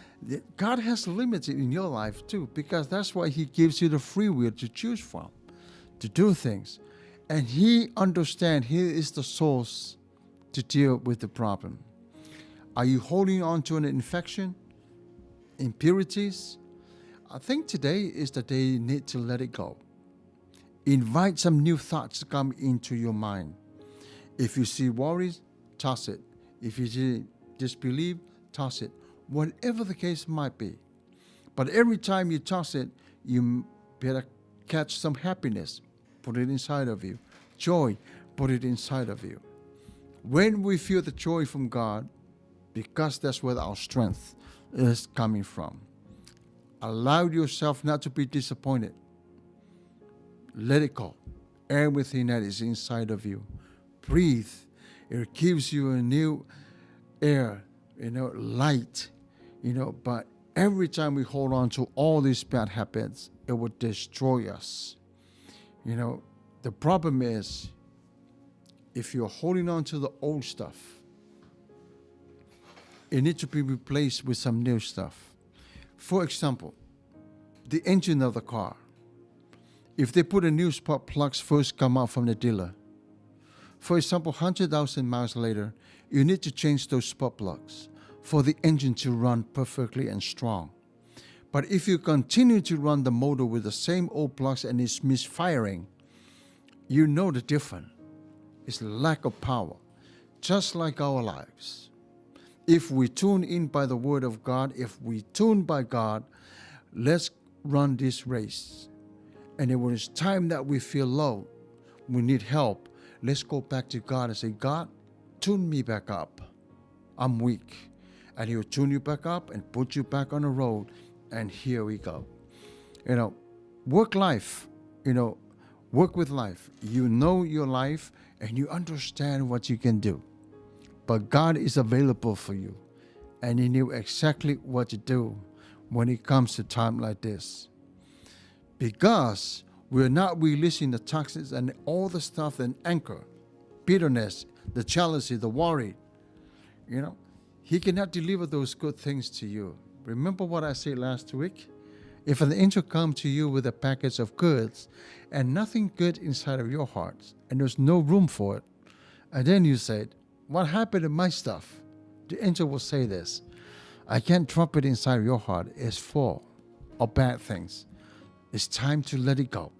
God has limits in your life too, because that's why He gives you the free will to choose from, to do things. And He understands He is the source to deal with the problem. Are you holding on to an infection? Impurities? I think today is the day you need to let it go. Invite some new thoughts to come into your mind. If you see worries, toss it. If you see disbelief, toss it. Whatever the case might be. But every time you toss it, you better catch some happiness. Put it inside of you. Joy, put it inside of you. When we feel the joy from God, because that's where our strength is coming from. Allow yourself not to be disappointed. Let it go. Everything that is inside of you. Breathe. It gives you a new air, you know, light, you know, but every time we hold on to all these bad habits, it will destroy us. You know, the problem is if you're holding on to the old stuff, it needs to be replaced with some new stuff. For example, the engine of the car. If they put a new spark plugs first come out from the dealer, for example, 100,000 miles later, you need to change those spark plugs for the engine to run perfectly and strong. But if you continue to run the motor with the same old plugs and it's misfiring, you know the difference. It's lack of power, just like our lives. If we tune in by the word of God, if we tune by God, let's run this race. And then when it's time that we feel low, we need help, let's go back to God and say, God, tune me back up. I'm weak. And He'll tune you back up and put you back on the road. And here we go. You know, work life, you know, work with life. You know your life and you understand what you can do. But God is available for you. And He knew exactly what to do when it comes to time like this. Because we're not releasing the toxins and all the stuff and anger, bitterness, the jealousy, the worry. You know, He cannot deliver those good things to you. Remember what I said last week? If an angel come to you with a package of goods and nothing good inside of your heart, and there's no room for it, and then you said, What happened to my stuff? The angel will say this I can't drop it inside of your heart. It's full of bad things. It's time to let it go.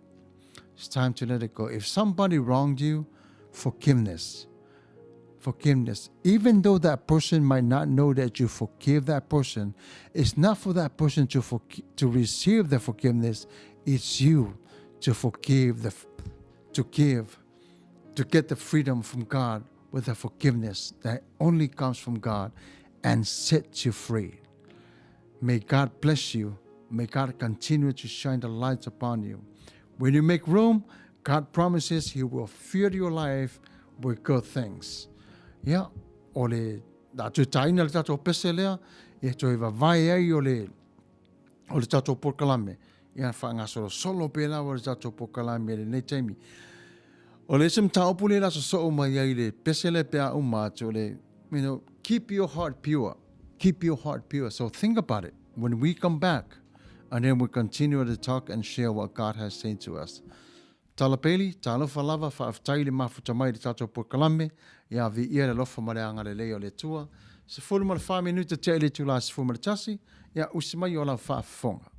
It's time to let it go. If somebody wronged you, forgiveness. Forgiveness. Even though that person might not know that you forgive that person, it's not for that person to to receive the forgiveness. It's you to forgive the to give to get the freedom from God with the forgiveness that only comes from God and sets you free. May God bless you. May God continue to shine the lights upon you. When you make room, God promises He will fill your life with good things. Ia, o le a toe tāina le tātou pese lea, e toe vavae ai o le, o le tātou polokalame. Ia, whaangasolosolo pēlā o le tātou polokalame i lenei taimi. O le isi mataupu lea la sosoo mai ai le pese lea pe a uma atu o le, you know, keep your heart pure. Keep your heart pure. So think about it. When we come back, and then we continue to talk and share what God has said to us. Talapeli, talofa lava, faafetai le mafuta mai i le tatou polokalame, ia viia le alofa ma le agalelei o le Atua. 14 minute tea i le itula 11, ia usi mai o lau faafofoga.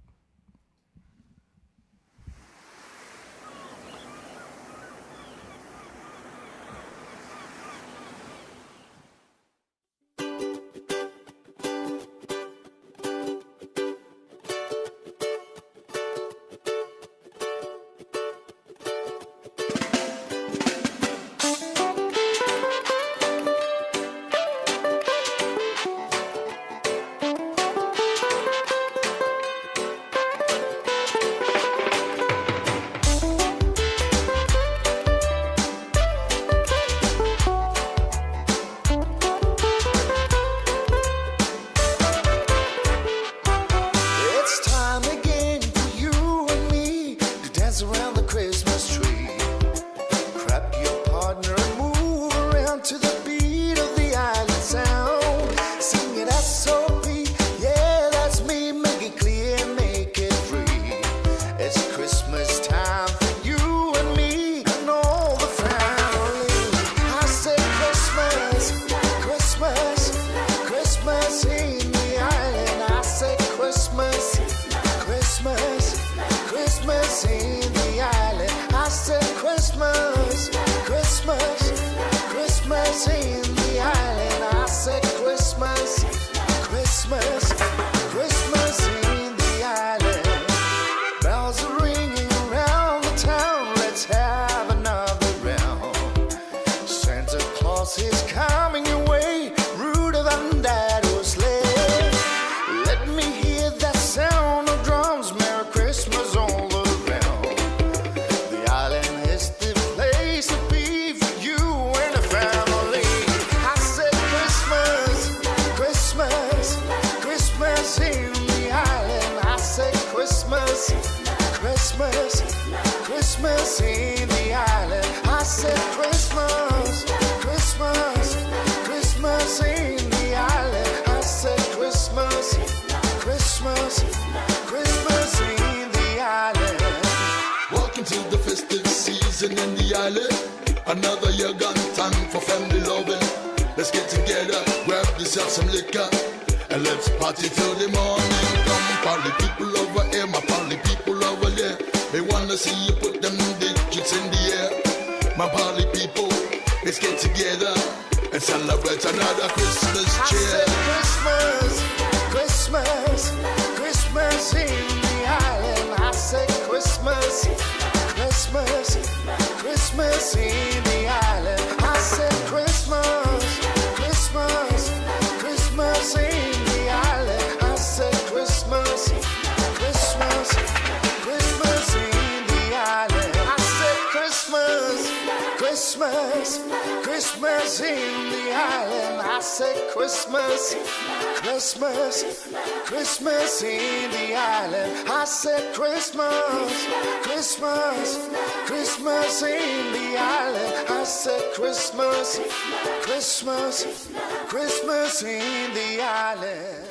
It's time again for you and me to dance around the Christmas tree. Grab your partner and move around to the beat of the island sound. Sing it S.O.P. Yeah, that's me. Make it clear, make it free. It's Christmas time for you and me and all the family. I said Christmas, Christmas, Christmas in the island. I said Christmas, Christmas, Christmas in the island. I said Christmas, Christmas, Christmas in the island. I said Christmas, Christmas, Christmas in the island. Bells are ringing around the town. Let's have another round. Santa Claus is coming your way. Rudolph and Daddy's sleigh. Let me hear that sound of drums. Merry Christmas all around. The island is the place to be for you and the family. I said Christmas, Christmas, Christmas in the island. I said Christmas, Christmas, Christmas in the island. I said Christmas, Christmas, Christmas in the island. I said Christmas, Christmas, Christmas in the island. Welcome to the festive season in the island. Another year gone, time for family loving. Let's get together, grab yourself some liquor, and let's party till the morning. Come, party people over here, my party people over there. They wanna see you put them digits in the air. My party people, let's get together and celebrate another Christmas I cheer. said Christmas, Christmas, Christmas in the island. I said Christmas. Christmas, Christmas, Christmas in the island. I said Christmas, Christmas, Christmas in the island. I said Christmas, Christmas, Christmas in the island. I said Christmas, Christmas, Christmas in the island. I said Christmas, Christmas, Christmas in the island. I said Christmas, Christmas, Christmas in the island. I said Christmas, Christmas, Christmas in the island.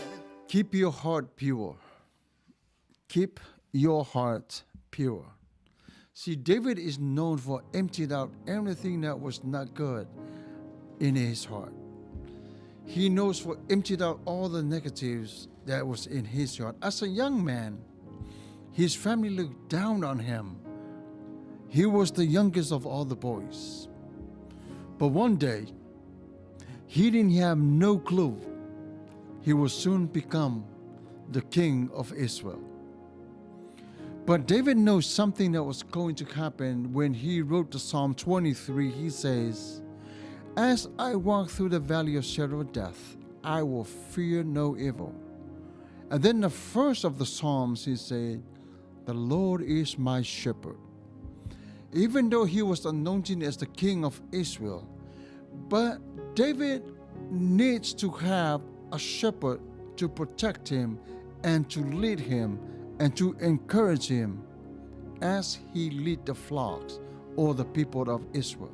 Keep your heart pure. Keep your heart pure. See, David is known for emptying out everything that was not good in his heart. He knows for emptied out all the negatives that was in his heart. As a young man, his family looked down on him. He was the youngest of all the boys. But one day, he didn't have no clue he will soon become the king of Israel. But David knows something that was going to happen when he wrote the Psalm 23. He says, As I walk through the valley of shadow of death, I will fear no evil. And then the first of the Psalms, he said, The Lord is my shepherd. Even though he was anointed as the king of Israel, but David needs to have a shepherd to protect him and to lead him and to encourage him as he lead the flocks or the people of Israel.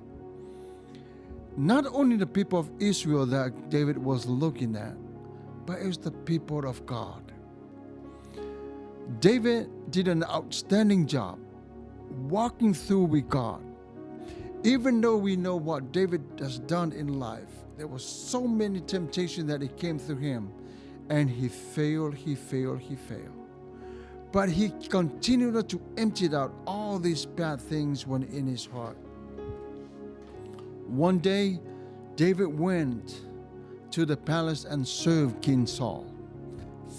Not only the people of Israel that David was looking at, but it's the people of God. David did an outstanding job walking through with God. Even though we know what David has done in life, there was so many temptations that it came through him, and he failed, he failed, he failed. But he continued to empty out all these bad things when in his heart. One day, David went to the palace and served King Saul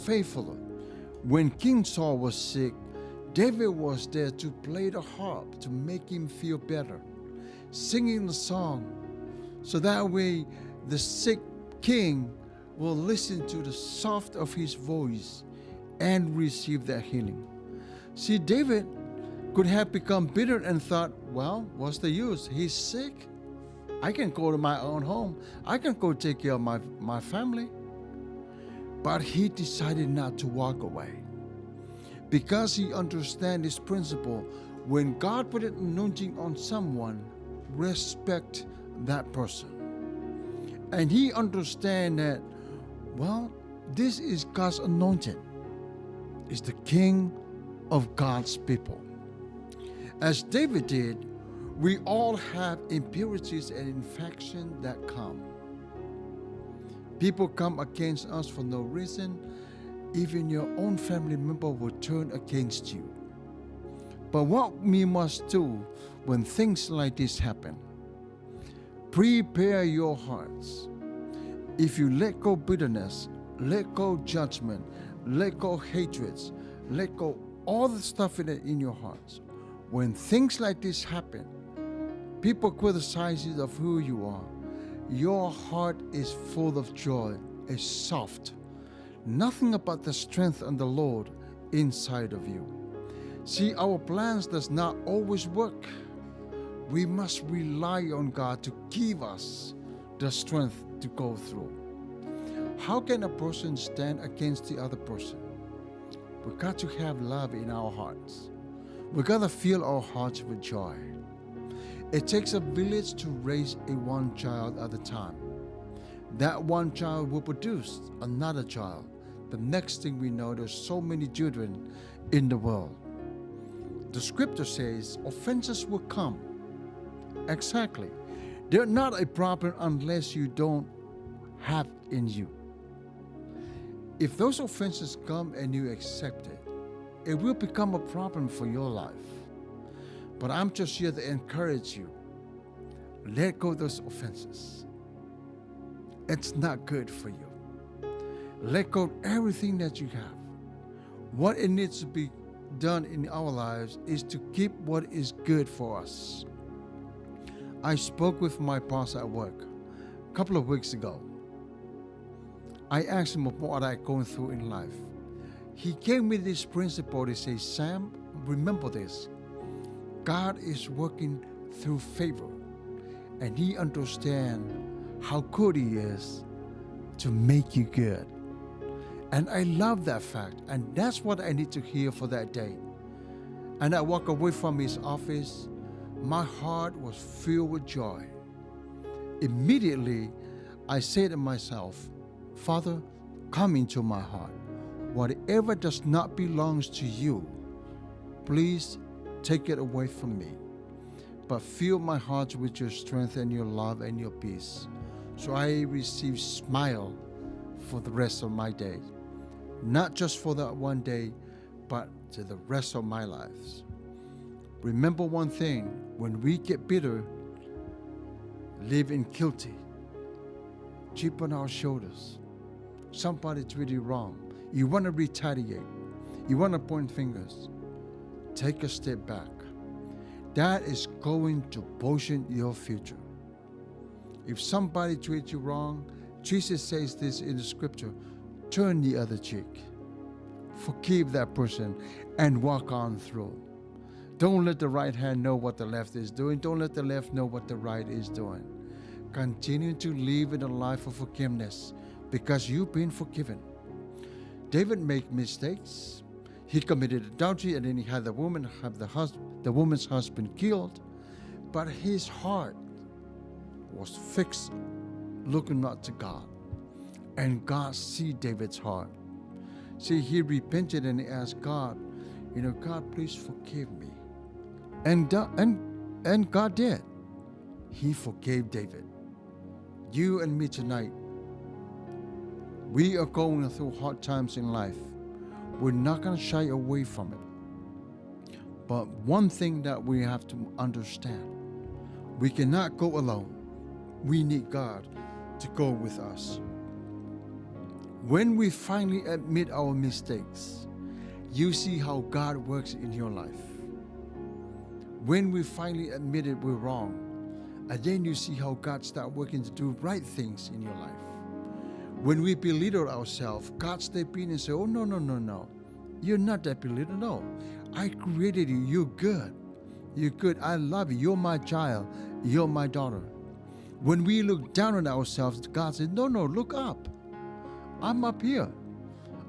faithfully. When King Saul was sick, David was there to play the harp to make him feel better, singing the song. So that way, the sick king will listen to the soft of his voice and receive that healing. See, David could have become bitter and thought, well, what's the use? He's sick. I can go to my own home. I can go take care of my family. But he decided not to walk away because he understands this principle. When God put an anointing on someone, respect that person. And he understands that, well, this is God's anointed. Is the king of God's people. As David did, we all have impurities and infection that come. People come against us for no reason. Even your own family member will turn against you. But what we must do when things like this happen, prepare your hearts. If you let go bitterness, let go judgment, let go hatreds, let go all the stuff in your hearts. When things like this happen, people criticize you of who you are. Your heart is full of joy, is soft. Nothing about the strength and the Lord inside of you. See, our plans does not always work. We must rely on God to give us the strength to go through. How can a person stand against the other person? We got to have love in our hearts. We got to fill our hearts with joy. It takes a village to raise a one child at a time. That one child will produce another child. The next thing we know, there's so many children in the world. The scripture says offenses will come. Exactly. They're not a problem unless you don't have in you. If those offenses come and you accept it, it will become a problem for your life. But I'm just here to encourage you. Let go of those offenses. It's not good for you. Let go of everything that you have. What it needs to be done in our lives is to keep what is good for us. I spoke with my boss at work a couple of weeks ago. I asked him what I'm going through in life. He came with this principle to say, Sam, remember this. God is working through favor, and he understands how good he is to make you good. And I love that fact, and that's what I need to hear for that day. And I walk away from his office, my heart was filled with joy. Immediately, I said to myself, Father, come into my heart. Whatever does not belong to you, please take it away from me. But fill my heart with your strength and your love and your peace. So I receive smile for the rest of my day. Not just for that one day, but to the rest of my lives. Remember one thing, when we get bitter, live in guilty, chip on our shoulders, somebody's really wrong. You want to retaliate. You want to point fingers. Take a step back. That is going to poison your future. If somebody treats you wrong, Jesus says this in the scripture, turn the other cheek. Forgive that person and walk on through. Don't let the right hand know what the left is doing. Don't let the left know what the right is doing. Continue to live in a life of forgiveness because you've been forgiven. David made mistakes. He committed adultery and then he had the woman have the woman's husband killed. But his heart was fixed, looking not to God. And God see David's heart. See, he repented and he asked God, God, please forgive me. And God did. He forgave David. You and me tonight, we are going through hard times in life. We're not going to shy away from it. But one thing that we have to understand, we cannot go alone. We need God to go with us. When we finally admit our mistakes, you see how God works in your life. When we finally admit it we're wrong, and then you see how God starts working to do right things in your life. When we belittle ourselves, God steps in and says, oh, no, no, no, no. You're not that belittled. No. I created you. You're good. You're good. I love you. You're my child. You're my daughter. When we look down on ourselves, God says, no, no, look up. I'm up here.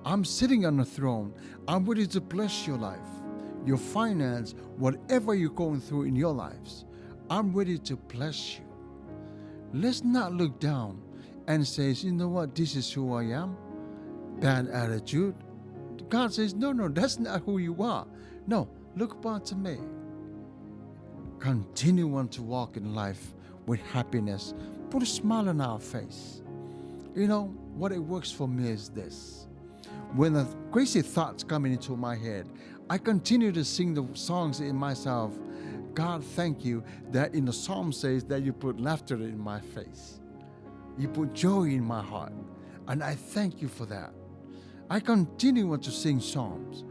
I'm sitting on the throne. I'm ready to bless your life, your finance, whatever you're going through in your lives. I'm ready to bless you. Let's not look down and say, you know what, this is who I am. Bad attitude. God says, no, no, that's not who you are. No, look back to me. Continue on to walk in life with happiness. Put a smile on our face. What it works for me is this. When the crazy thoughts come into my head, I continue to sing the songs in myself. God, thank you that in the psalm says that you put laughter in my face. You put joy in my heart. And I thank you for that. I continue to sing psalms.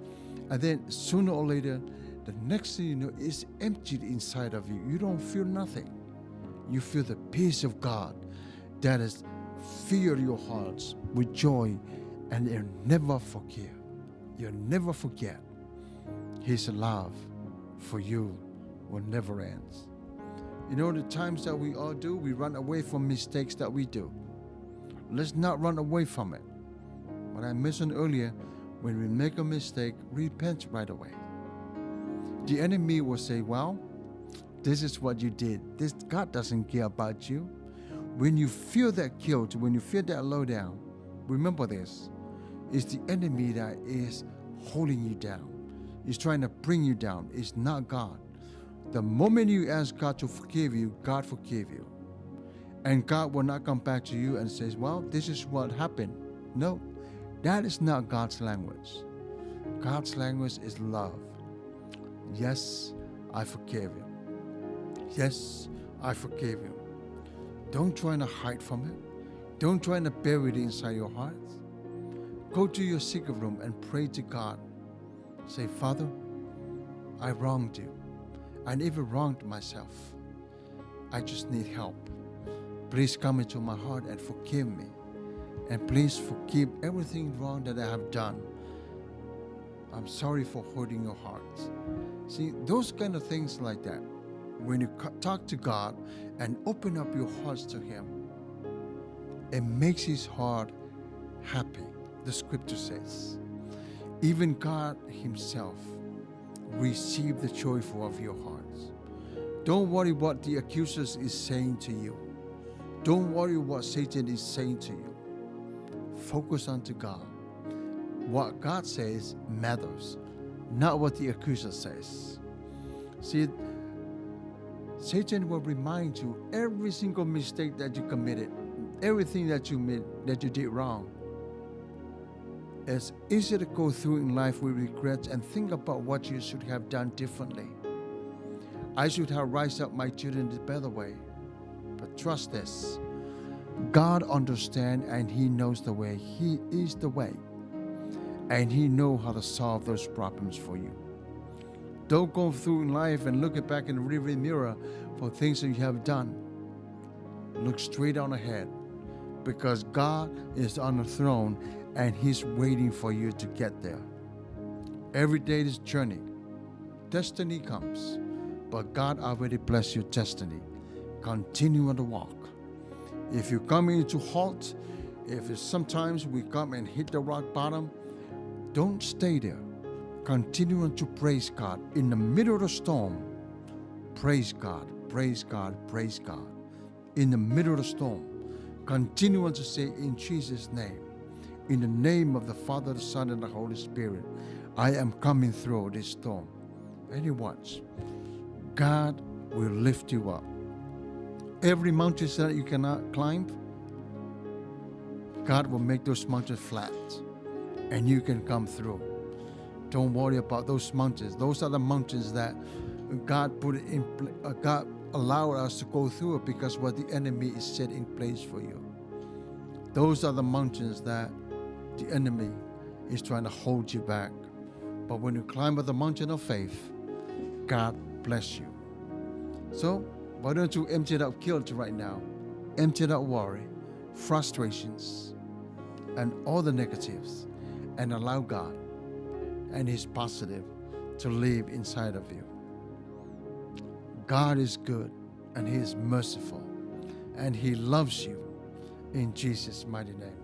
And then sooner or later, the next thing you know is emptied inside of you. You don't feel nothing. You feel the peace of God that is fill your hearts with joy, and you'll never forget. You'll never forget. His love for you will never end. The times that we all do, we run away from mistakes that we do. Let's not run away from it. What I mentioned earlier, when we make a mistake, repent right away. The enemy will say, well, this is what you did. This God doesn't care about you. When you feel that guilt, when you feel that low down, remember this. It's the enemy that is holding you down. He's trying to bring you down. It's not God. The moment you ask God to forgive you, God forgive you. And God will not come back to you and says, well, this is what happened. No, that is not God's language. God's language is love. Yes, I forgive you. Yes, I forgive you. Don't try to hide from it. Don't try to bury it inside your heart. Go to your secret room and pray to God. Say, Father, I wronged you and even wronged myself. I just need help. Please come into my heart and forgive me. And please forgive everything wrong that I have done. I'm sorry for hurting your heart. See, those kind of things like that, when you talk to God and open up your hearts to Him, it makes His heart happy, the scripture says. Even God Himself receive the joyful of your hearts. Don't worry what the accusers is saying to you. Don't worry what Satan is saying to you. Focus on to God. What God says matters, not what the accuser says. See, Satan will remind you every single mistake that you committed, everything that you made, that you did wrong. It's easy to go through in life with regrets and think about what you should have done differently. I should have raised up my children the better way. But trust this, God understands and He knows the way. He is the way. And He knows how to solve those problems for you. Don't go through in life and look back in the rearview mirror for things that you have done. Look straight on ahead, because God is on the throne and He's waiting for you to get there. Every day is journey. Destiny comes, but God already blessed your destiny. Continue on the walk. If you come into halt, if it's sometimes we come and hit the rock bottom, don't stay there. Continue on to praise God. In the middle of the storm, praise God, praise God, praise God. In the middle of the storm, continue on to say, in Jesus' name, in the name of the Father, the Son, and the Holy Spirit, I am coming through this storm. And you watch. God will lift you up. Every mountain that you cannot climb, God will make those mountains flat, and you can come through. Don't worry about those mountains. Those are the mountains that God put in. God allowed us to go through it because what the enemy is set in place for you. Those are the mountains that the enemy is trying to hold you back. But when you climb up the mountain of faith, God bless you. So why don't you empty out guilt right now? Empty out worry, frustrations, and all the negatives, and allow God and His positive to live inside of you. God is good and He is merciful and He loves you in Jesus' mighty name.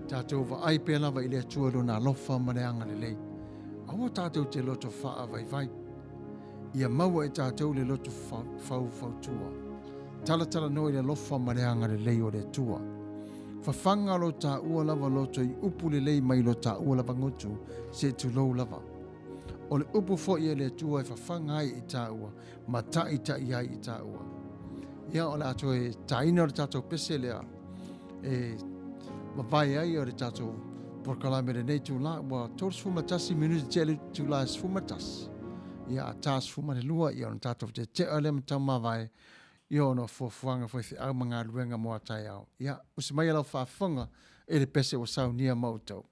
Tātou vaai pea lava i le Atua lona alofa ma le agalelei. Aua tātou te loto faavaivai. Ia maua e tātou le loto faufautua. Talatala noa i le alofa ma le agalelei o le Atua. Fafaga lo taua lava loto i upu lelei mai lo taua lava gutu se tulou lava. O le upu foi e le Atua e fafaga ai i taua ma taʻitaʻi ai i taua. Ia o le a toe taina o le tatou pese lea e mavae ai o le tatou polokalame lenei itulā ua 31 minute tea le itulā e 11. Ia a ta 12 ia ona tatou tetea lea ma taumavae ia ona fuafuaga foi feau ma galuega mo a taeao. Ia usi mai lau faafofoga e le pese ua saunia ma outou.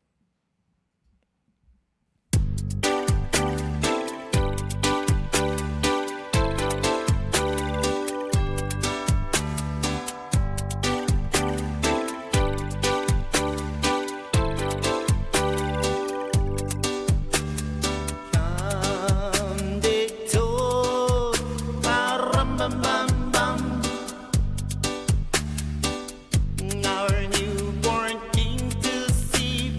Our newborn king to see.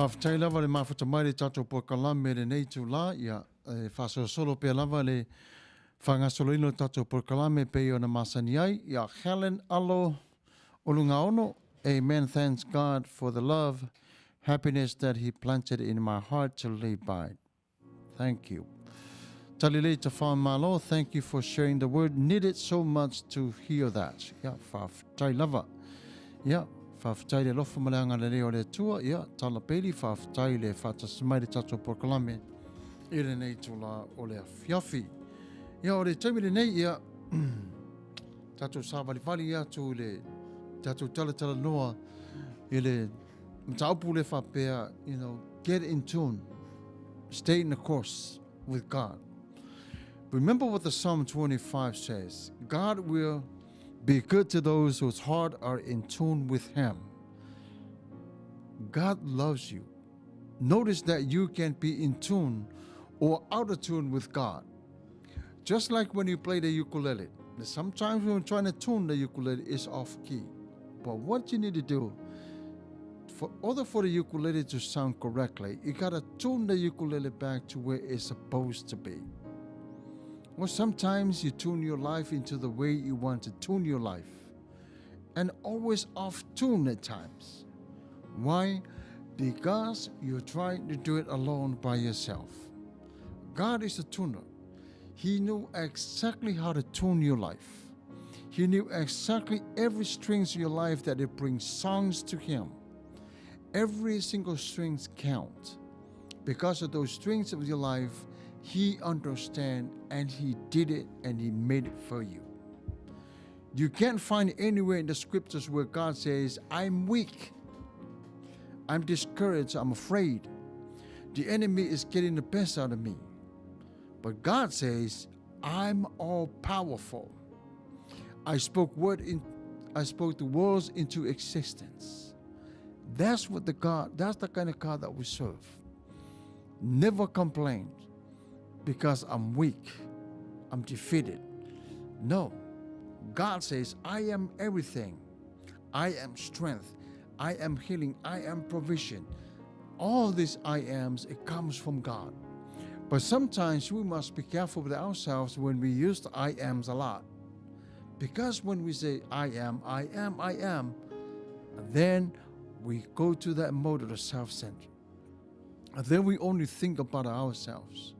Faafetai lava le mafuta mai le tatou polokalame i lenei itulā, ia, e faasolosolo pea lava le faagasoloina o le tatou polokalame e pei ona masani ai. Ia, Helen Alo Ulugaono, Amen, thanks God for the love, happiness that he planted in my heart to live by. Thank you. Talilei Tafamalo, thank you for sharing the word. Needed so much to hear that. Ia, faafetai lava. Ia, faafetai le alofa ma le agalelei o le Atua. Ia, Tala Bailey, faafetai le faatasi mai le tatou polokalame i lenei itula o le afiafi. Ia, o le taimi lenei, ia, tatou sāvalivali atu i le tatou talatalanoa i le mataupu le faapea, you know, get in tune, stay in the course with God. Remember what the Psalm 25 says. God will be good to those whose heart are in tune with him. God loves you. Notice that you can be in tune or out of tune with God. Just like when you play the ukulele. Sometimes when you're trying to tune the ukulele, it's off key. But what you need to do, for order for the ukulele to sound correctly, you gotta tune the ukulele back to where it's supposed to be. Well, sometimes you tune your life into the way you want to tune your life, and always off tune at times. Why? Because you're trying to do it alone by yourself. God is a tuner. He knew exactly how to tune your life. He knew exactly every strings of your life that it brings songs to him. Every single strings count. Because of those strings of your life, he understand and he did it and he made it for you. You can't find anywhere in the scriptures where God says, I'm weak, I'm discouraged, I'm afraid. The enemy is getting the best out of me. But God says, I'm all powerful. I spoke word in, I spoke the worlds into existence. That's what the God, that's the kind of God that we serve. Never complain because I'm weak, I'm defeated. No. God says, I am everything. I am strength. I am healing. I am provision. All these I ams, it comes from God. But sometimes we must be careful with ourselves when we use the I ams a lot. Because when we say, I am, I am, I am, then we go to that mode of the self-centered. And then we only think about ourselves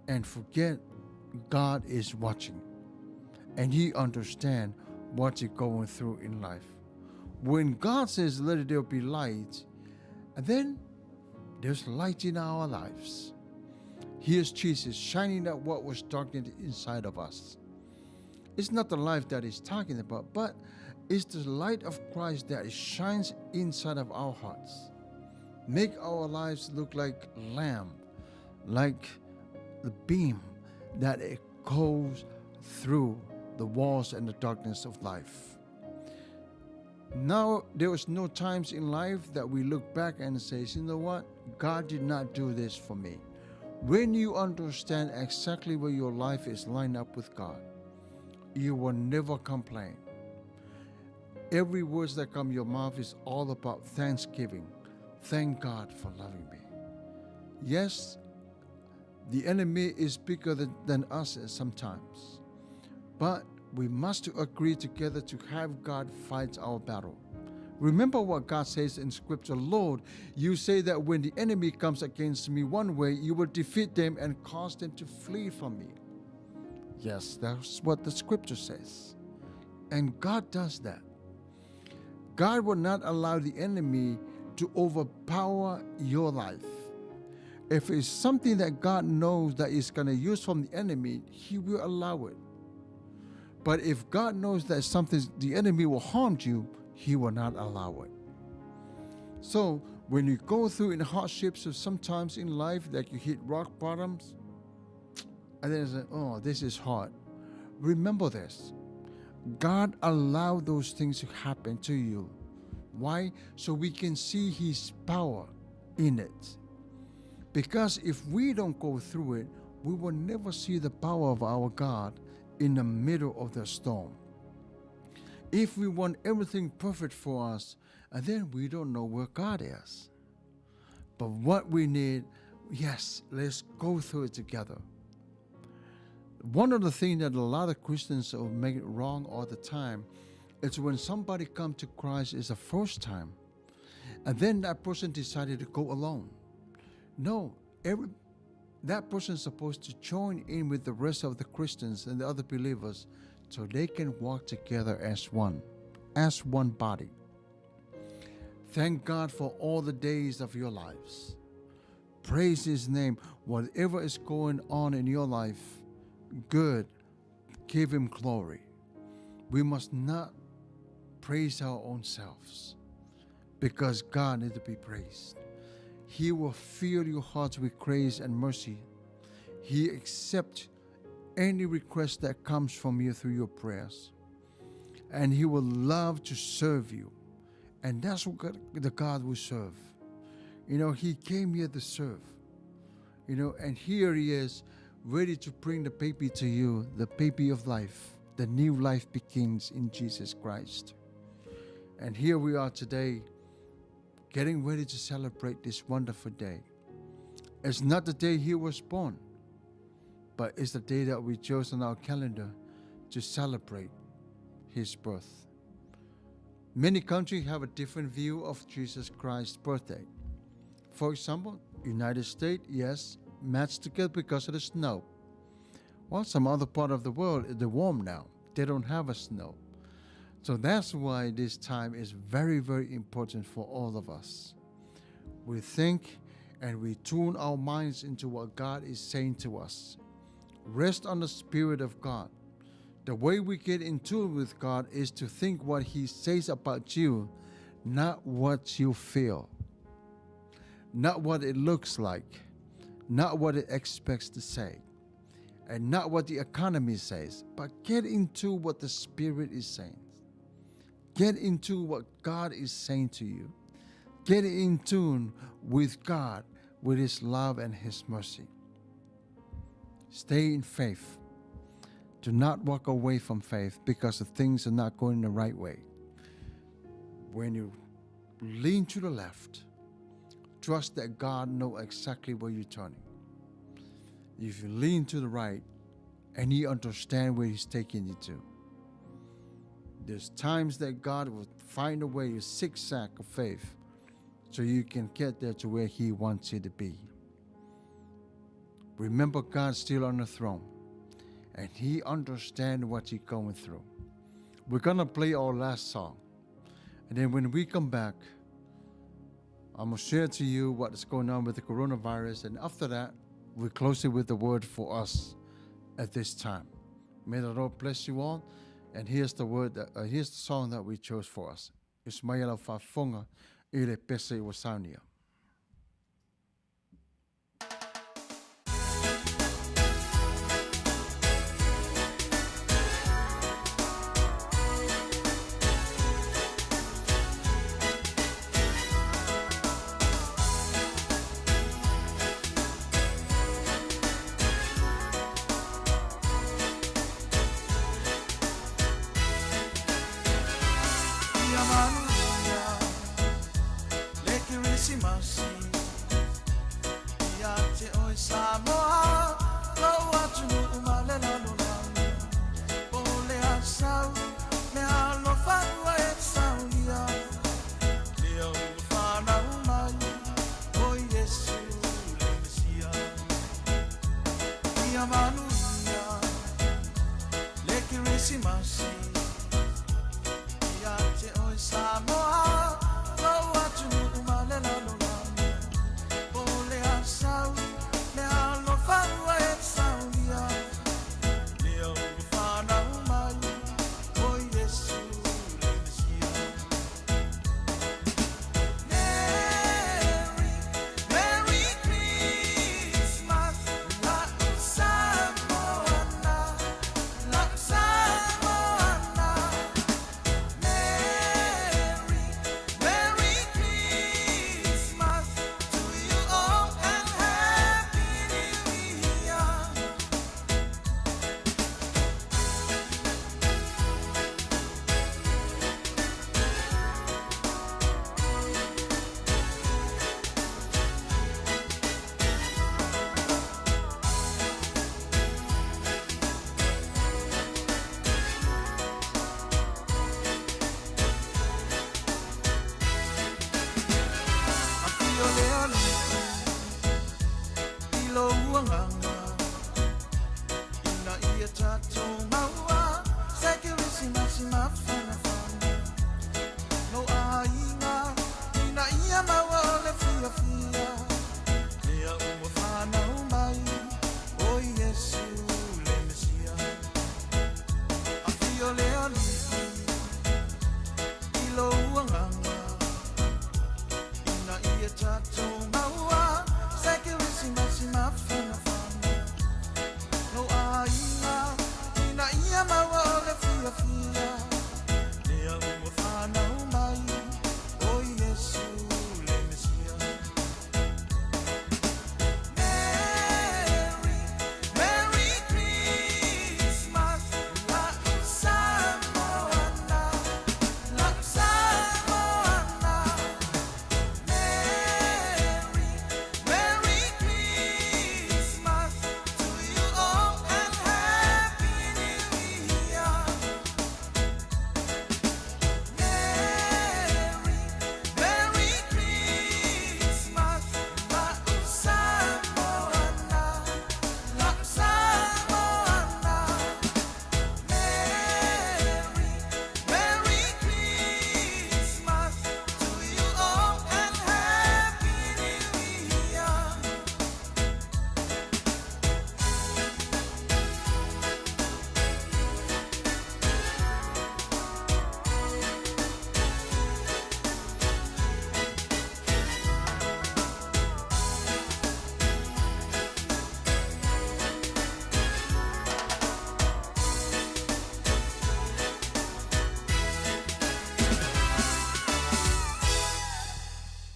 and forget God is watching and he understands what you're going through in life. When God says, let there be light, and then there's light in our lives. Here's Jesus shining out what was darkened inside of us. It's not the life that he's talking about, but it's the light of Christ that shines inside of our hearts. Make our lives look like lamp, like the beam that it goes through the walls and the darkness of life. Now, there was no times in life that we look back and say, you know what? God did not do this for me. When you understand exactly where your life is lined up with God, you will never complain. Every word that comes your mouth is all about thanksgiving. Thank God for loving me. Yes, the enemy is bigger than us sometimes, but we must agree together to have God fight our battle. Remember what God says in Scripture, Lord, you say that when the enemy comes against me one way, you will defeat them and cause them to flee from me. Yes, that's what the Scripture says. And God does that. God will not allow the enemy to overpower your life. If it's something that God knows that is going to use from the enemy, he will allow it. But if God knows that something the enemy will harm you, he will not allow it. So when you go through in hardships of sometimes in life that you hit rock bottoms, and then it's like, oh, this is hard. Remember this. God allowed those things to happen to you. Why? So we can see his power in it. Because if we don't go through it, we will never see the power of our God in the middle of the storm. If we want everything perfect for us, and then we don't know where God is. But what we need, yes, let's go through it together. One of the things that a lot of Christians will make it wrong all the time is when somebody comes to Christ is the first time, and then that person decided to go alone. No, every that person is supposed to join in with the rest of the Christians and the other believers so they can walk together as one body. Thank God for all the days of your lives. Praise His name. Whatever is going on in your life, good, give Him glory. We must not praise our own selves because God needs to be praised. He will fill your hearts with grace and mercy. He accepts any request that comes from you through your prayers. And He will love to serve you. And that's what God, the God will serve. You know, He came here to serve. You know, and here He is ready to bring the baby to you, the baby of life. The new life begins in Jesus Christ. And here we are today, getting ready to celebrate this wonderful day. It's not the day He was born, but it's the day that we chose on our calendar to celebrate His birth. Many countries have a different view of Jesus Christ's birthday. For example, United States, yes, matched together because of the snow. Well, some other part of the world, they're warm now. They don't have a snow. So that's why this time is very, very important for all of us. We think and we tune our minds into what God is saying to us. Rest on the Spirit of God. The way we get in tune with God is to think what He says about you, not what you feel, not what it looks like, not what it expects to say, and not what the economy says, but get into what the Spirit is saying. Get into what God is saying to you. Get in tune with God, with His love and His mercy. Stay in faith. Do not walk away from faith because the things are not going the right way. When you lean to the left, trust that God knows exactly where you're turning. If you lean to the right, and He understands where He's taking you to. There's times that God will find a way, a zigzag of faith, so you can get there to where He wants you to be. Remember, God's still on the throne, and He understands what you're going through. We're gonna play our last song, and then when we come back, I'm gonna share to you what is going on with the coronavirus, and after that, we close it with the word for us at this time. May the Lord bless you all. And here's the word, that, here's the song that we chose for us. Ismaila Fafonga i le pese ua saunia. Ia manuia le Kerisimasi ia te oe Samoa lou atunuu ma le lalolagi po o le a sau meaalofa ua e saunia lea ua fanau mai o Iesu le Mesia. Ia manuia le Kerisimasi ia te oe Samoa lou atunuu ma le lalolagi po o le a sau meaalofa ua e saunia lea ua fanau mai o Iesu le Mesia. Merry, Merry Christmas, la'u Samoana, la'u Samoana. Merry,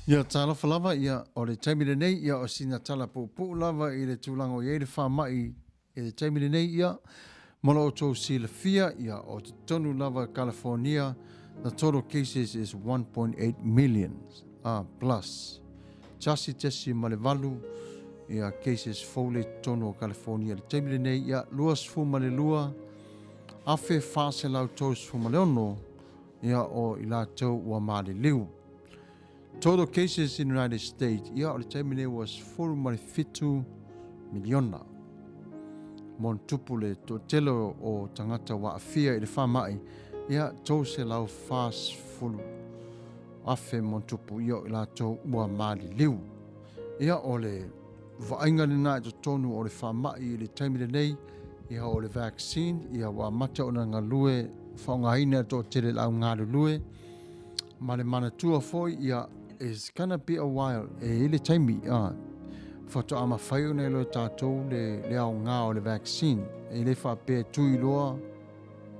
Ia, talofa lava, ia, o le taimi lenei, ia, o sina tala puupuu lava i le tulaga o i ai le faamai i le taimi lenei, ia, mo lo outou silafia, ia, o totonu lava o California, the total cases is 1.8 million ah, plus. Tasi tesi ma le valu, ia, cases fou le totonu o California i le taimi lenei, ia, 22 1436, ia, o i latou ua maliliu. Total cases in United States, ia o le taimi nei ua 17 miliona. Mo tupu le toatele o tagata ua aafia i le faamai, ia 340 afe mo tupu ia o i latou ua maliliu. Ia o le vaaiga lena i totonu o le faamai i le taimi lenei, ia o le vaccine, ia ua amata ona galue faaaogaina e le toatele i le au galulue, ma le manatua foi, ia, it's gonna be a while, e i ai le taimi, a, faatoa mafai ona iloa e tatou le, le aoga o le vaccine. E le faapea e tui loa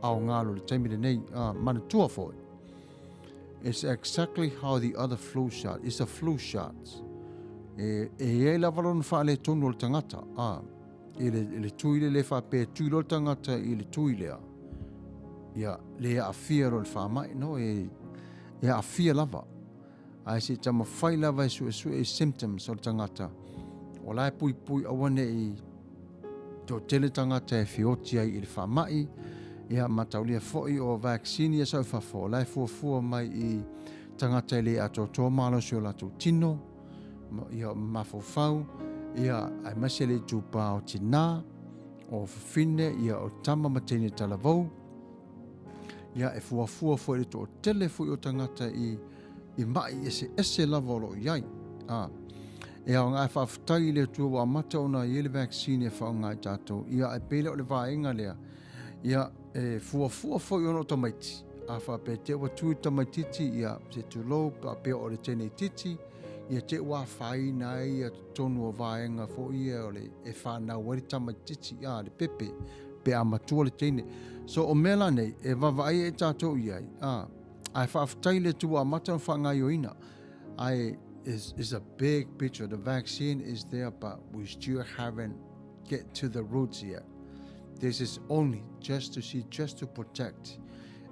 aoga lo le taimi lenei. A, manatua foi, it's exactly how the other flu shot, it's a flu shot. E, e i ai lava lona faaletonu o le tagata, a, i le, i le tui le le faapea e tui loa le tagata i le tui lea, ia, le aafia loa i le faamai, no, e, e aafia lava. Ae se i taumafai lava e suesue i symptoms o le tagata, o la e puipui aua ne i toatele tagata e feoti ai i le faamai, ia ma taulia foi o vaccine ia sau i fafo, o la e fuafua mai i tagata e le atoatoa malosi o latou tino, ia mafaufau, ia aemaise le itupa o tinā, o fafine, ia o tama ma teine talavou, ia e fuafua foi i le toatele foi o tagata i, i ma'i eseese lava o lo o i ai. A, e aoga e faafetai i le Atua ua amata ona i ai le vaccine e faaaoga i tatou. Ia, ae pei lea o le vaega lea, ia, e fuafua foi ona o tamaiti. A faapea te ua tui tamaitiiti, ia, se tulou, faapea o le teneitiiti, ia te ua afaina ai ia totonu o vaega foi ia o le, e fanau ai le tamaitiiti, a, le pepe, pe a matua le teine. So, o mea la nei, e vaavaai ai tatou i ai, a, ae faafetai i le Atua ua amata ona faagaoioina. Ae, is, is a big picture. The vaccine is there, but we still haven't get to the roots yet. This is only just to see, just to protect.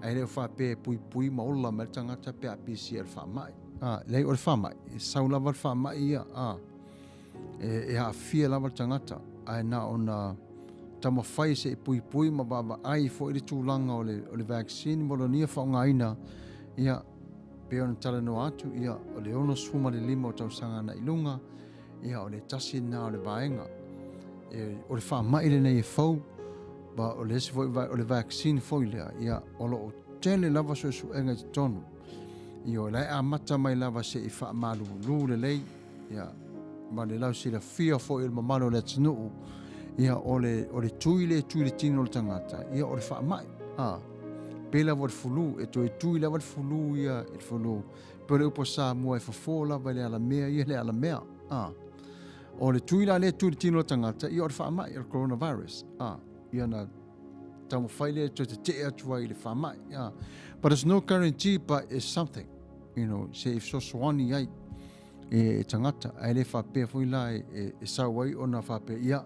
Ae le o faapea e puipui ma ola mai le tagata pe a pisia i le faamai. A, leai o le faamai, e sau lava le faamai ia, a, e, e aafia lava le tagata, ae na ona taumafai se i puipui ma vaavaai foi le tulaga o le, o le vaccine mo lona ia faaaogaina, ia, pei ona talanoa atu, ia, o le 65 o tausaga agai i luga, Ia, o le tasi lena o le vaega. E, o le faamai lenei e fou, ba, o le isi foi, o le vaccine foi lea, ia, o lo o tele lava suesuega i totonu. Ia, o la e amata mai lava se i faamalulu lelei, ia, ma le lausilafia foi o le mamalu o le atunuu, ia, o le, o le tui lea e tui i le tino o le tagata, ia, o le faamai. A, pei lava o le fulu, e toe tui lava le fulu ia i le fulu, Pei o le upu a Samoa e fofo lava i le alamea ia le alamea. A. O le tui la lea tui le tino o le tagata, ia o le faamai, o le coronavirus. A. Ia na taumafai lea e toe tetee atu ai i le faamai. A. But it's no guarantee, but it's something. You know, se i fesoasoani ai e tagata. Ae le faapea foi la e, e, e sau ai ona faapea, ia,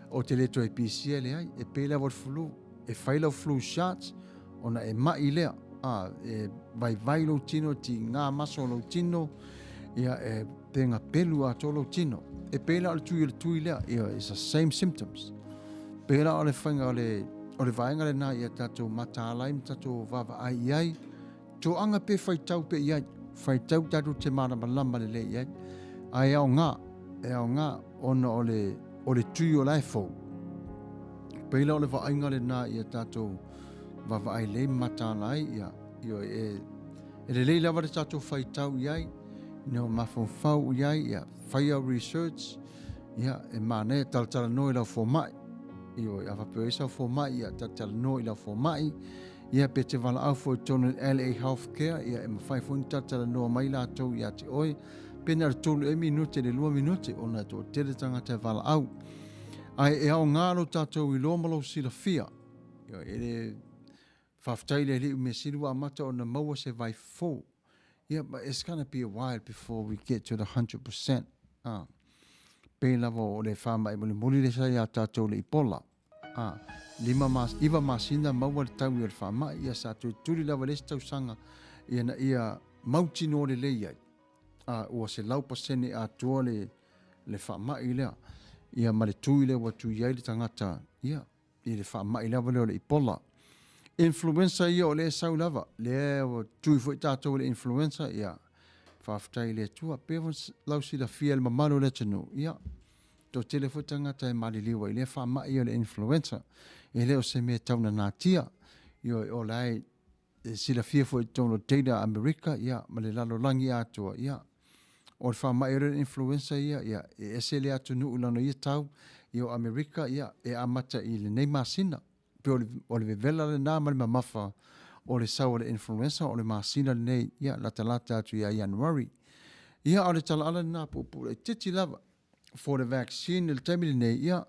o te le toe pisia leai, e pei lava o le flu. E fai lau flu shots, ona e ma'i lea, a, e vaivai lou tino, tigā maso lou tino, ia, e penga pelu atoa lou tino. E pei la o le tui o le tui lea, ia, it's the same symptoms. Pei la o le faiga o le, o le vaega lena ia tatou mataala ai ma tatou vaavaai i ai, toaga pe faitau pe i ai, faitau tatou te malamalama lelei i ai. Ae aoga, e aoga ona o le, o le tui o la e fou. Pei la o le vaaiga lena ia tatou vaavaai lelei ma mataala ai, ia, ioe, e, e lelei lava le tatou faitau i ai, ina mafaufau i ai, ia, fai au research, ia, e manaia talatalanoa i lau fomai. Ioe, a faapea o i ai sau fomai, ia, talatalanoa i lau fomai, ia, pe te valaau foi i totonu o le LA Healthcare, ia, e mafai foi ona talatalanoa mai latou ia te oe, pe na o le tolu ea minute i le lua minute, ona e toatele tagata e valaau. Ae e aoga lo tatou iloa ma lou silafia. E le faafetai i le Alii mea sili ua amata ona maua se vai fou. Ia, but it's gonna be a while before we get to the 100%. Ah. Pei lava o le faamai mulimuli lea sa iā tatou le Ebola. Ah, lima mas, iva masina maua le taui o le faamai, ia sa toe tuli lava le isi tausaga ina ia mautinoa lelei ai. Ah, ua 100% atoa le, le faamai lea. Ia ma le tui lea ua tui ai le tagata, ia, i le faamai lava lea o le Ebola. Influenza ia o lea e sau lava, lea ua tui foi tatou i le influenza, ia, faafetai i le Atua. Pei foi lau silafia i le mamalu o le atunuu, ia, toatele foi tagata e maliliu ai i lea faamai o le influenza. E le o se mea tau nanatia. Ioe, o la e E silafia foi i totonu o data a Amerika ia, ma le lalolagi atoa, ia, o le faamai o le influenza ia, ia, e ese le atunuu i lana ia tau, ia o Amerika, ia, e amata i lenei masina. Pei o le, o le vevela lena ma le mamafa o le sau o le influenza o le masina lenei, ia, latalata atu ia Ianuari. Ia, a o le talaala lena puupuu laitiiti lava for the vaccine i le taimi lenei, ia,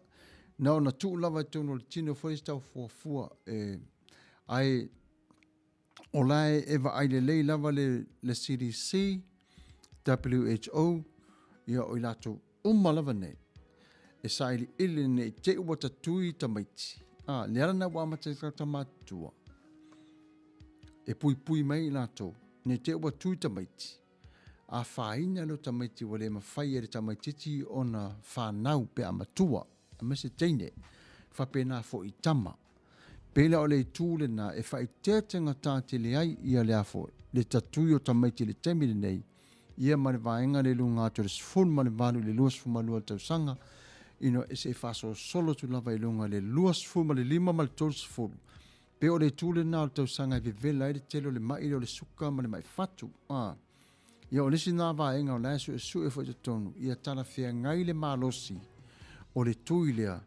na ona tuu lava i totonu o le tino foi se tau fuafua e, ae o la e, e vaai lelei lava le, le CDC, WHO, ia o i latou uma lava nei, e sailiili nei te ua tatui tamaiti. A, le ala na ua amata i tagata matutua, e puipui mai i latou, nei te ua tui tamaiti. Afaina leo tamaiti ua le mafai e le tamaititi ona fanau pe a matua, aemaise teine, faapena foi i tama. Pela o le itu lena e faaeteetegata tele ai ia lea foi le tatui o tamaiti i le taimi lenei, ia ma le vaega le luga atu o le 18 i le 22 tausaga, ina se i faasolosolo atu lava i luga i le 25 ma le 30. Pe o le itu lena o le tausaga e vevela ai le tele o le mai lea o le suka ma le mai fatu. A. Ia o le isi na vaega o la e suesue foi i totonu, ia talafeagai le malosi o le tui lea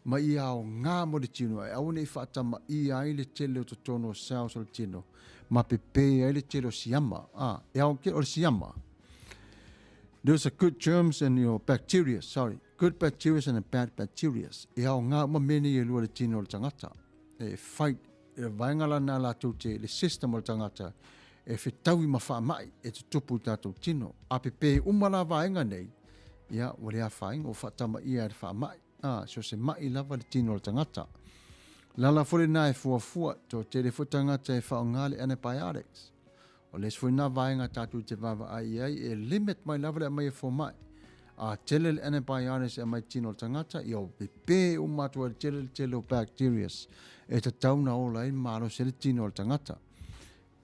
ma ia aoga mo le tino e aua ne i faatamaia ai le tele o totonu o cells o le tino ma pepe ai le tele o siama. A, e ao o le siama. There's a good germs and your bacteria, sorry, good bacteria and bad bacteria. E aoga uma mea nei e lua le tino o le tagata. E fight, e vaega la nā latou te, le system o le tagata, e fetaui ma faamai e tutupu i tatou tino. A pepe uma la vaega nei, ia, ua le afaina, ua faatamaia e le faamai. A, so se mai lava le tino o le tagata. Lala foi lena e fuafua, toatele foi tagata e faaaoga le antibiotics. O le isi foi lena vaega tatou te vaavaai i ai, e limit mai lava le aumai e fomai. A tele le antibiotics e aumai tino o le tagata, ia ua pepe uma atu ai le tele le tele o bacterias e tatau ona ola ai le malosi ai le tino o le tagata.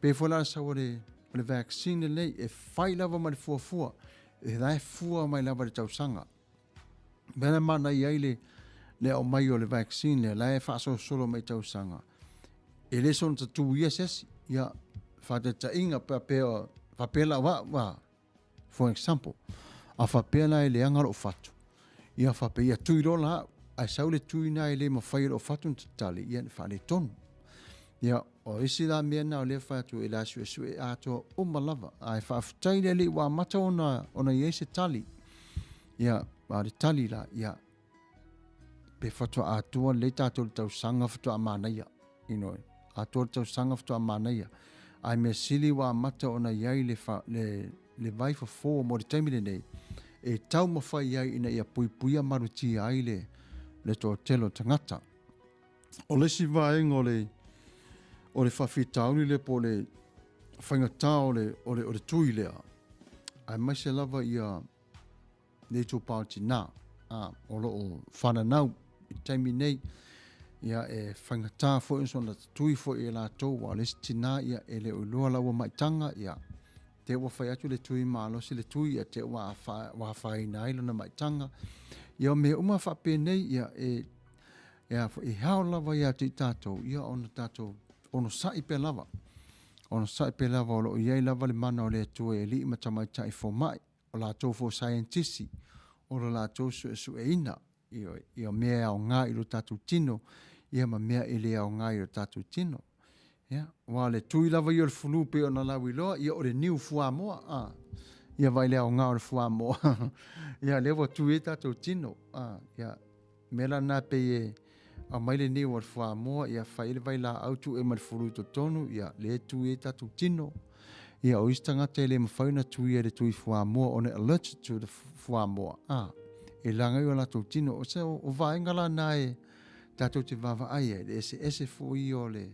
Pe foi la le sau o le, o le vaccine lenei, e fai lava ma le fuafua, e la e fua mai lava le tausaga. Mea la manaia ai le, le aumai o le vaccine lea, la e faasolosolo mai tausaga. E le soona tatū ia se isi. Ia, faataitaiga faapea, faapea lau au, a, for example, a faapea la e leaga lou fatu, ia faapea ia tui loa la au, ae sau le tui na e le mafai e lou fatu ona tatali, ia e faaletonu. Ia, o isi la mea na o lea fai atu e la suesue atoa uma lava. Ae faafetai le Alii ua amata ona, ona i ai se tali. Ia, a o le tali la, ia, pe faatoa atoa lelei tatou le tausaga faatoa manaia. You know, atoa le tausaga faatoa manaia. Ae mea sili ua amata ona i ai le, fa, le, le vai fofo mo le taimi lenei, e taumafai ai ina ia puipuia malutia ai le, le toatele o tagata. O le isi vaega o le, o le faafitauli lea po o le faigata o le, o le, o le tui lea, aemaise lava ia le itupa o tinā, a, o lo o fananau i le taimi nei, ia e faigata foi ona tatui foi e latou, aua o le isi tinā, ia e le o iloa la ua maitaga, ia te ua fai atu le tui malosi le tui, ia te ua afaina ai lona maitaga. Ia o mea uma faapenei, ia e, e, a, e ao lava ia te i tatou, ia ona tatou onosai pea lava. Onosai pea lava o lo o i ai lava le mana o le Atua e alii ma tamaitai fomai, o latou foi saienitisi, o lo latou suesueina ia mea e aoga i lo tatou tino, ia ma mea e le aoga i lo tatou tino. Ia, aua o le tui lava ia o le fulu pei ona lauiloa, ia o le niu fuamoa, a, ia vaai le aoga o le fuamoa. Ia, lea ua tui ai tatou tino, a, ia, mea la na pei e aumai le niu o le fuamoa, ia fai ai le vailaau tuu ai ma le fulu i totonu, ia, lea e tui ai tatou tino. Ia, o isi tagata e le mafai ona tuia i le tui fuamoa ona e allergic to the fuamoa, ā, e laga ai o latou tino. O se, o vaega la na e tatou te vaavaai ai, le eseese foi ia o le,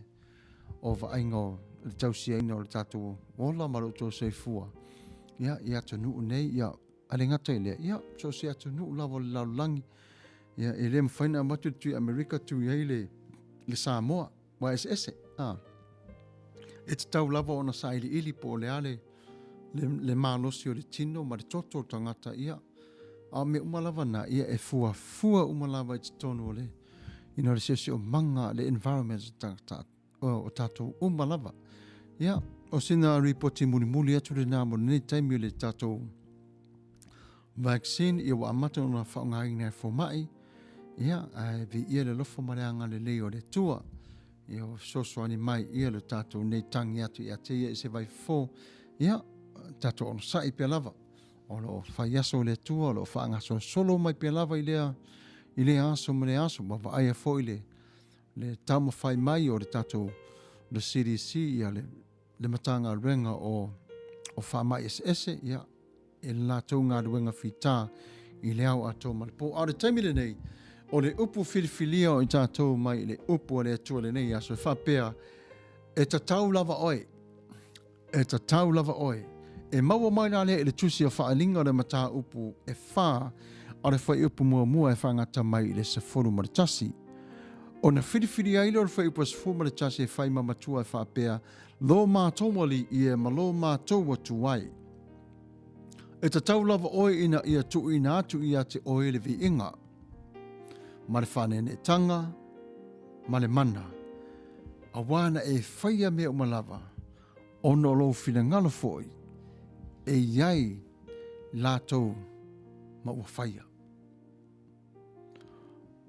o vaaiga o le tausiaina o le tatou ola ma lo outou soifua, ia, i atunuu nei, ia, a le gata i lea, ia, so o se atunuu lava o le lalolagi, ia, e le mafai ona avatu le tui Amerika tui ai le, le Samoa, ua eseese, a. E tatau lava ona sailiili po o le a le, le, le malosi o le tino ma le toto o le tagata, ia, a o mea uma lava na, ia, e fuafua uma lava i totonu o le, ina o le siosiomaga, le environment o tagata, o tatou uma lava. Ia, o sina ripoti mulimuli atu lenā mo lenei taimi o le tatou vaccine, ia ua amata ona faaaogaina e fomai, ia, ae viia le alofa ma le agalelei o le Atua. Ia, ua fesoasoani mai ia le tatou nei tagi atu ia te ia i se vaifofo, ia, tatou onosai pea lava. O lo o fai aso le Atua, o lo o faagasolosolo mai pea lava i lea, i lea aso ma lea aso, ua vaaia foi le, le taumafai mai o le tatou le CDC, ia le, le Matagaluega o, o Faamai Eseese, ia, e le latou galuega fita i le ao atoa ma le po. A o le taimi lenei, o le upu filifilia o i tatou mai i le upu a le Atua lenei aso e faapea, e tatau lava oe, e tatau lava oe. E maua mai la lea i le tusi o Faaaliga o le mataupu e fa a le fuaiupu muamua e faagata mai i le 11. Ona filifili ai lea o le fuaiupu 11 e fai ma matua e faapea, Lo mātou alii e ma lo mātou Atua e. E tatau lava oe ina ia tuuina atu ia te oe le viiga, ma le faaneeneetanga, ma le mana, auā na e faia mea uma lava, ona o lou finagalo foi e i ai latou ma ua faia.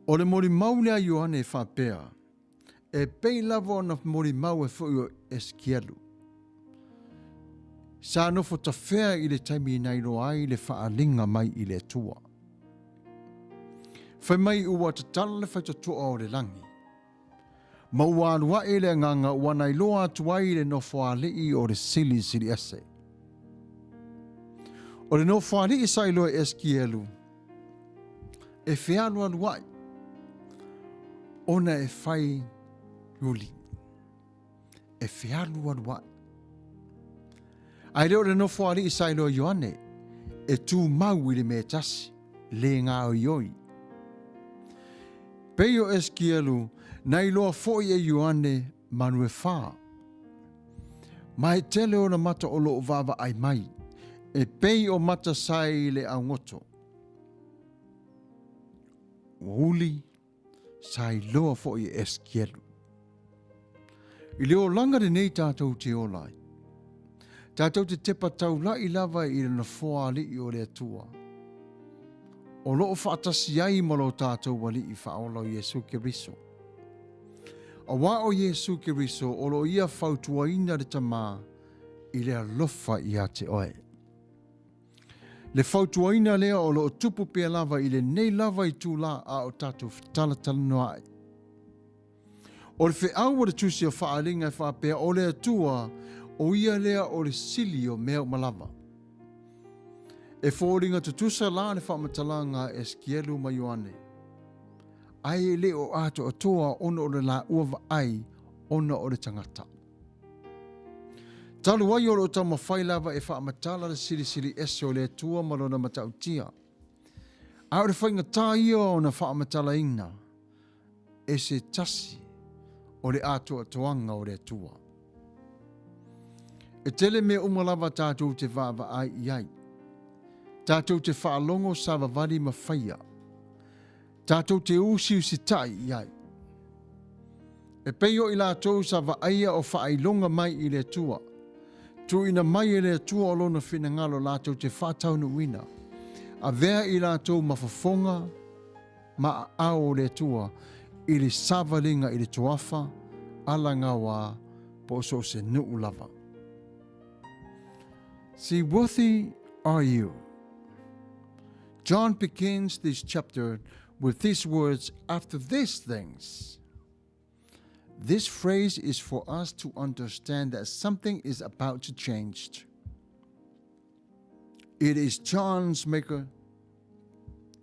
O le molimau lea a Ioane e faapea, E pei lava ona molimau e foi o Esekielu. Sa nofo tafea i le taimi na iloa ai le faaaliga mai i le Atua. Fai mai ua tatala le faitotoa o le lagi, ma ua alu ae le agaga ua na iloa atu ai le nofoalii o le Silisiliese. O le nofoalii sa iloa e Esekielu, e fealualuai ona e fai uli. E fealualuai. Ae le o le nofoalii sa iloa Ioane, e tumau i le mea e tasi, le gaoioi. Pei o Esekielu, na iloa foi e Ioane manu e fa. Ma e tele ona mata o loo vaavaai mai, e pei o mata sa i le augoto. Ua uli, sa iloa foi e Esekielu. I le olaga lenei tatou te ola ai, tatou te tepa taula'i lava i le nofoa alii o le Atua, o loo faatasi ai ma lo tatou Alii Faaola o Iesu Keriso. Auā o Iesu Keriso o lo o Ia fautuaina le Tamā i le alofa ia te oe. Le fautuaina lea o lo o tupu pea lava i lenei lava itulā a o tatou fetalatalanoa ai. O le feau o le Tusi o Faaaliga e faapea o le Atua o Ia lea o le sili o mea uma lava. E foliga tutusa la le faamatalaga a Esekielu ma Ioane. Ae e le o atoatoa ona o le laua vaai ona o le tagata. Talu ai o lo o taumafai lava e faamatala le silisili ese o le Atua ma lona matautia. A o le faigata ia ona faamatalaina e se tasi o le atoatoaga o le Atua. E tele mea uma lava tatou te vaavaai i ai. Tatou te faalogo savavali ma faia. Tatou te usiusitai i ai. E pei o i latou sa vaaia o faailoga mai i le Atua. Tuuina mai e le Atua o Lona finagalo latou te faataunuuina. Avea i latou ma fofoga ma aao o le Atua i le savaliga i le toafa, alagaoa, po o so o se nuu lava. See, worthy are you. John begins this chapter with these words after these things. This phrase is for us to understand that something is about to change. It is John's maker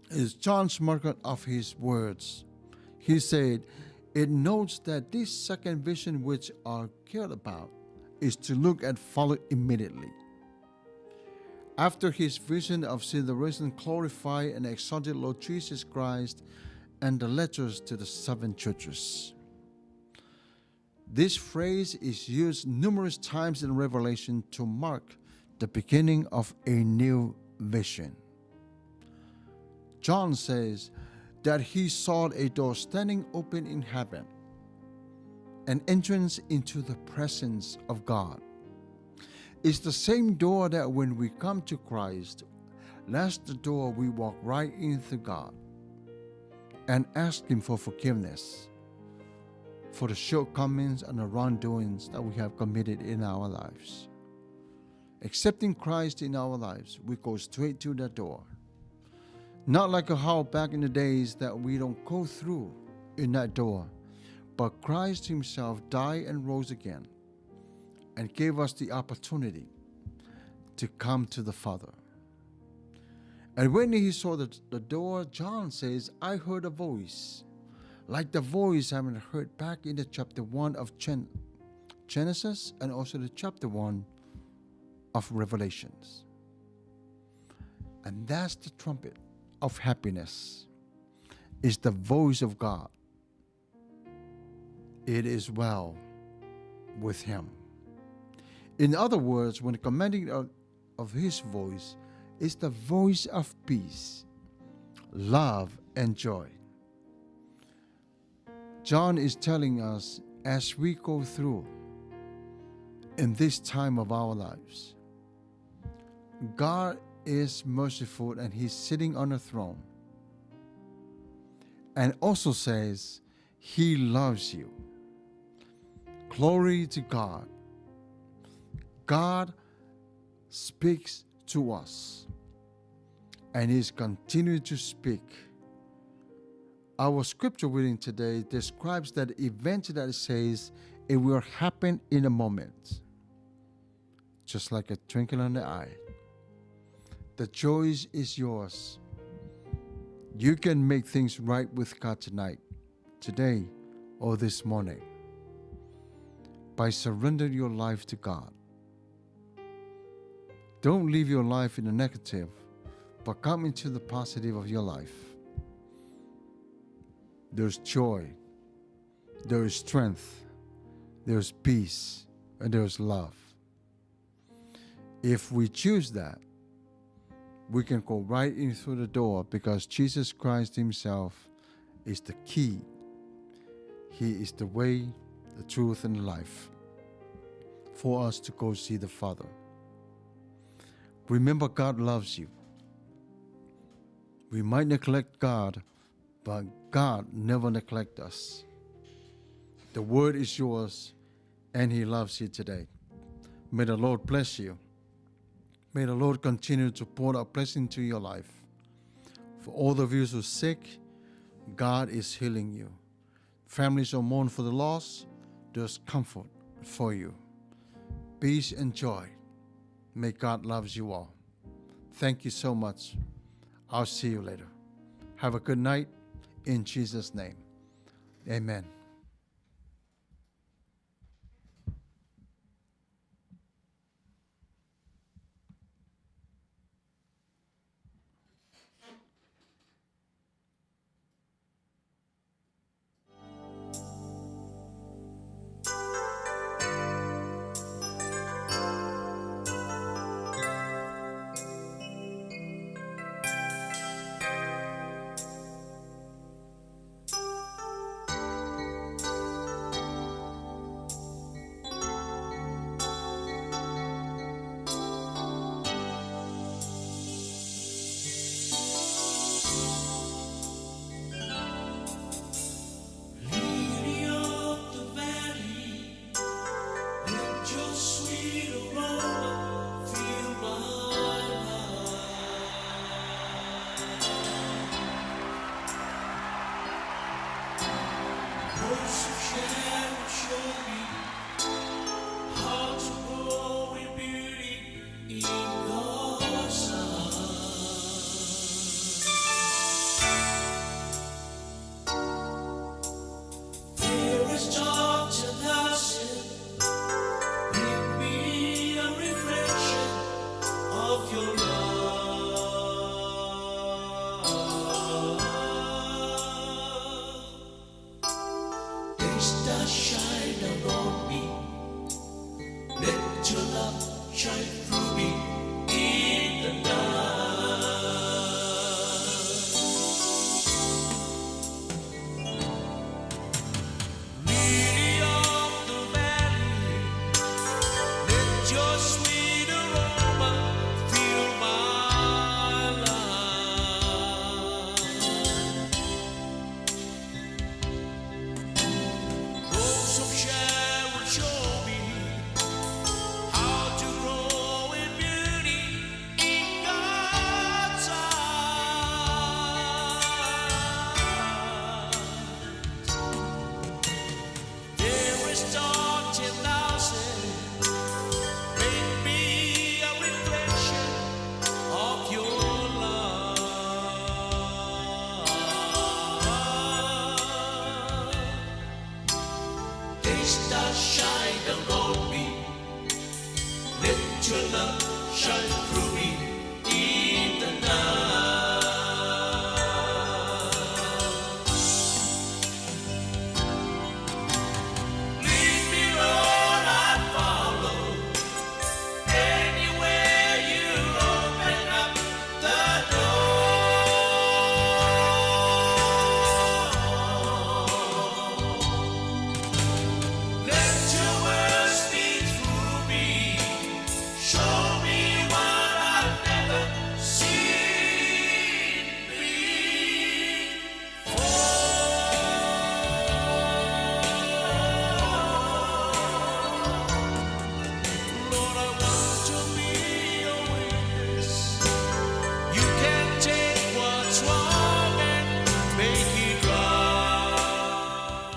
is John's marker of his words. He said, It notes that this second vision which are cared about is to look and follow immediately. After his vision of seeing the risen, glorified, and exalted Lord Jesus Christ and the letters to the seven churches. This phrase is used numerous times in Revelation to mark the beginning of a new vision. John says that he saw a door standing open in heaven, an entrance into the presence of God. It's the same door that when we come to Christ, that's the door we walk right into God and ask Him for forgiveness for the shortcomings and the wrongdoings that we have committed in our lives. Accepting Christ in our lives, we go straight to that door. Not like how back in the days that we don't go through in that door, but Christ Himself died and rose again and gave us the opportunity to come to the Father. And when he saw the, the door, John says, I heard a voice, like the voice I haven't heard back in the chapter 1 of Gen- Genesis and also the chapter 1 of Revelations. And that's the trumpet of happiness. It's the voice of God. It is well with him. In other words, when commanding of, of his voice, it's the voice of peace, love, and joy. John is telling us as we go through in this time of our lives, God is merciful and he's sitting on a throne. And also says he loves you. Glory to God. God speaks to us and is continuing to speak. Our scripture reading today describes that event that says it will happen in a moment, just like a twinkle in the eye. The choice is yours. You can make things right with God tonight, today, or this morning by surrendering your life to God. Don't leave your life in the negative, but come into the positive of your life. There's joy, there is strength, there's peace, and there's love. If we choose that, we can go right in through the door because Jesus Christ Himself is the key. He is the way, the truth, and the life for us to go see the Father. Remember, God loves you. We might neglect God, but God never neglects us. The word is yours, and He loves you today. May the Lord bless you. May the Lord continue to pour out blessing to your life. For all of you who are sick, God is healing you. Families who mourn for the loss, there's comfort for you. Peace and joy. May God loves you all. Thank you so much. I'll see you later. Have a good night in Jesus' name. Amen.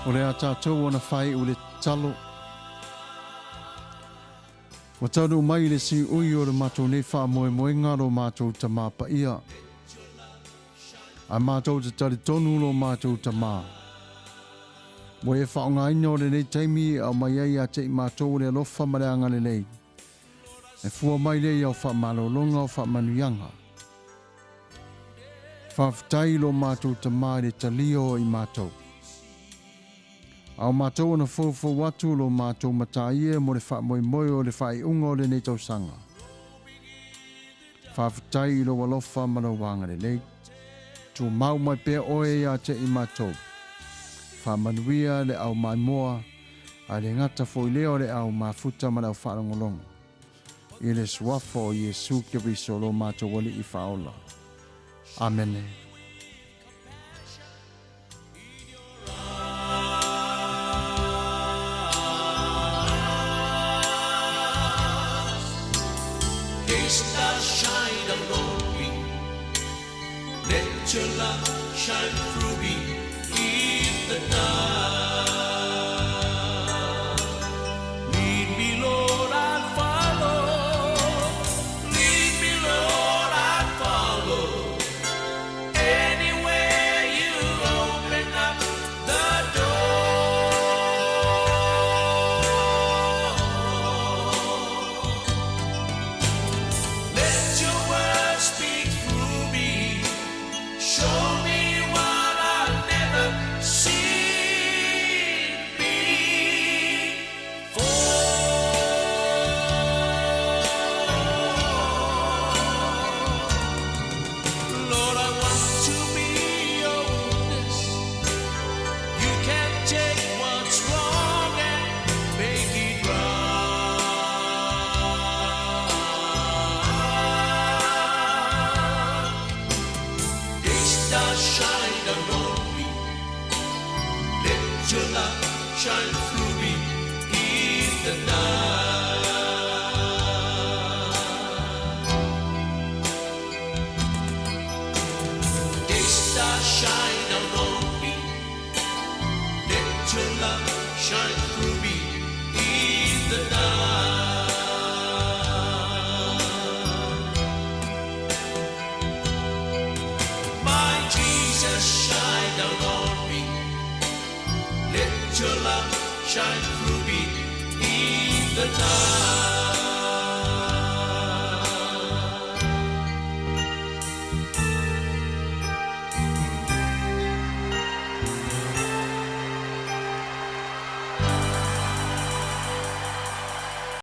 O le a tātou ona whai u le talo. Ua taunuu mai i le siui o le matou nei faamoemoega lo matou Tamā Paia. Ae matou te talitonu lo matou Tamā. Ua e faaaogaina o lenei taimi e aumai ai ia te i matou le alofa ma le agalelei. E fua mai lea i au faamalologa o faamanuiaga. Faafetai i lo matou Tamā i le talia o i matou. A o matou ona foufou atu lo matou mataie mo le faamoemoe o le faaiuga o lenei tausaga. Faafetai i lou alofa ma lou agalelei. Tumau mai pea oe ia te i matou. Faamanuia le au maimoa, ae le gata foi lea o le au mafuta ma le au faalogologo. I le Suafa o Iesu Keriso lo matou Alii Faaola. Amene. shine through me in the night. My Jesus, shine down on me. Let your love shine through me in the night.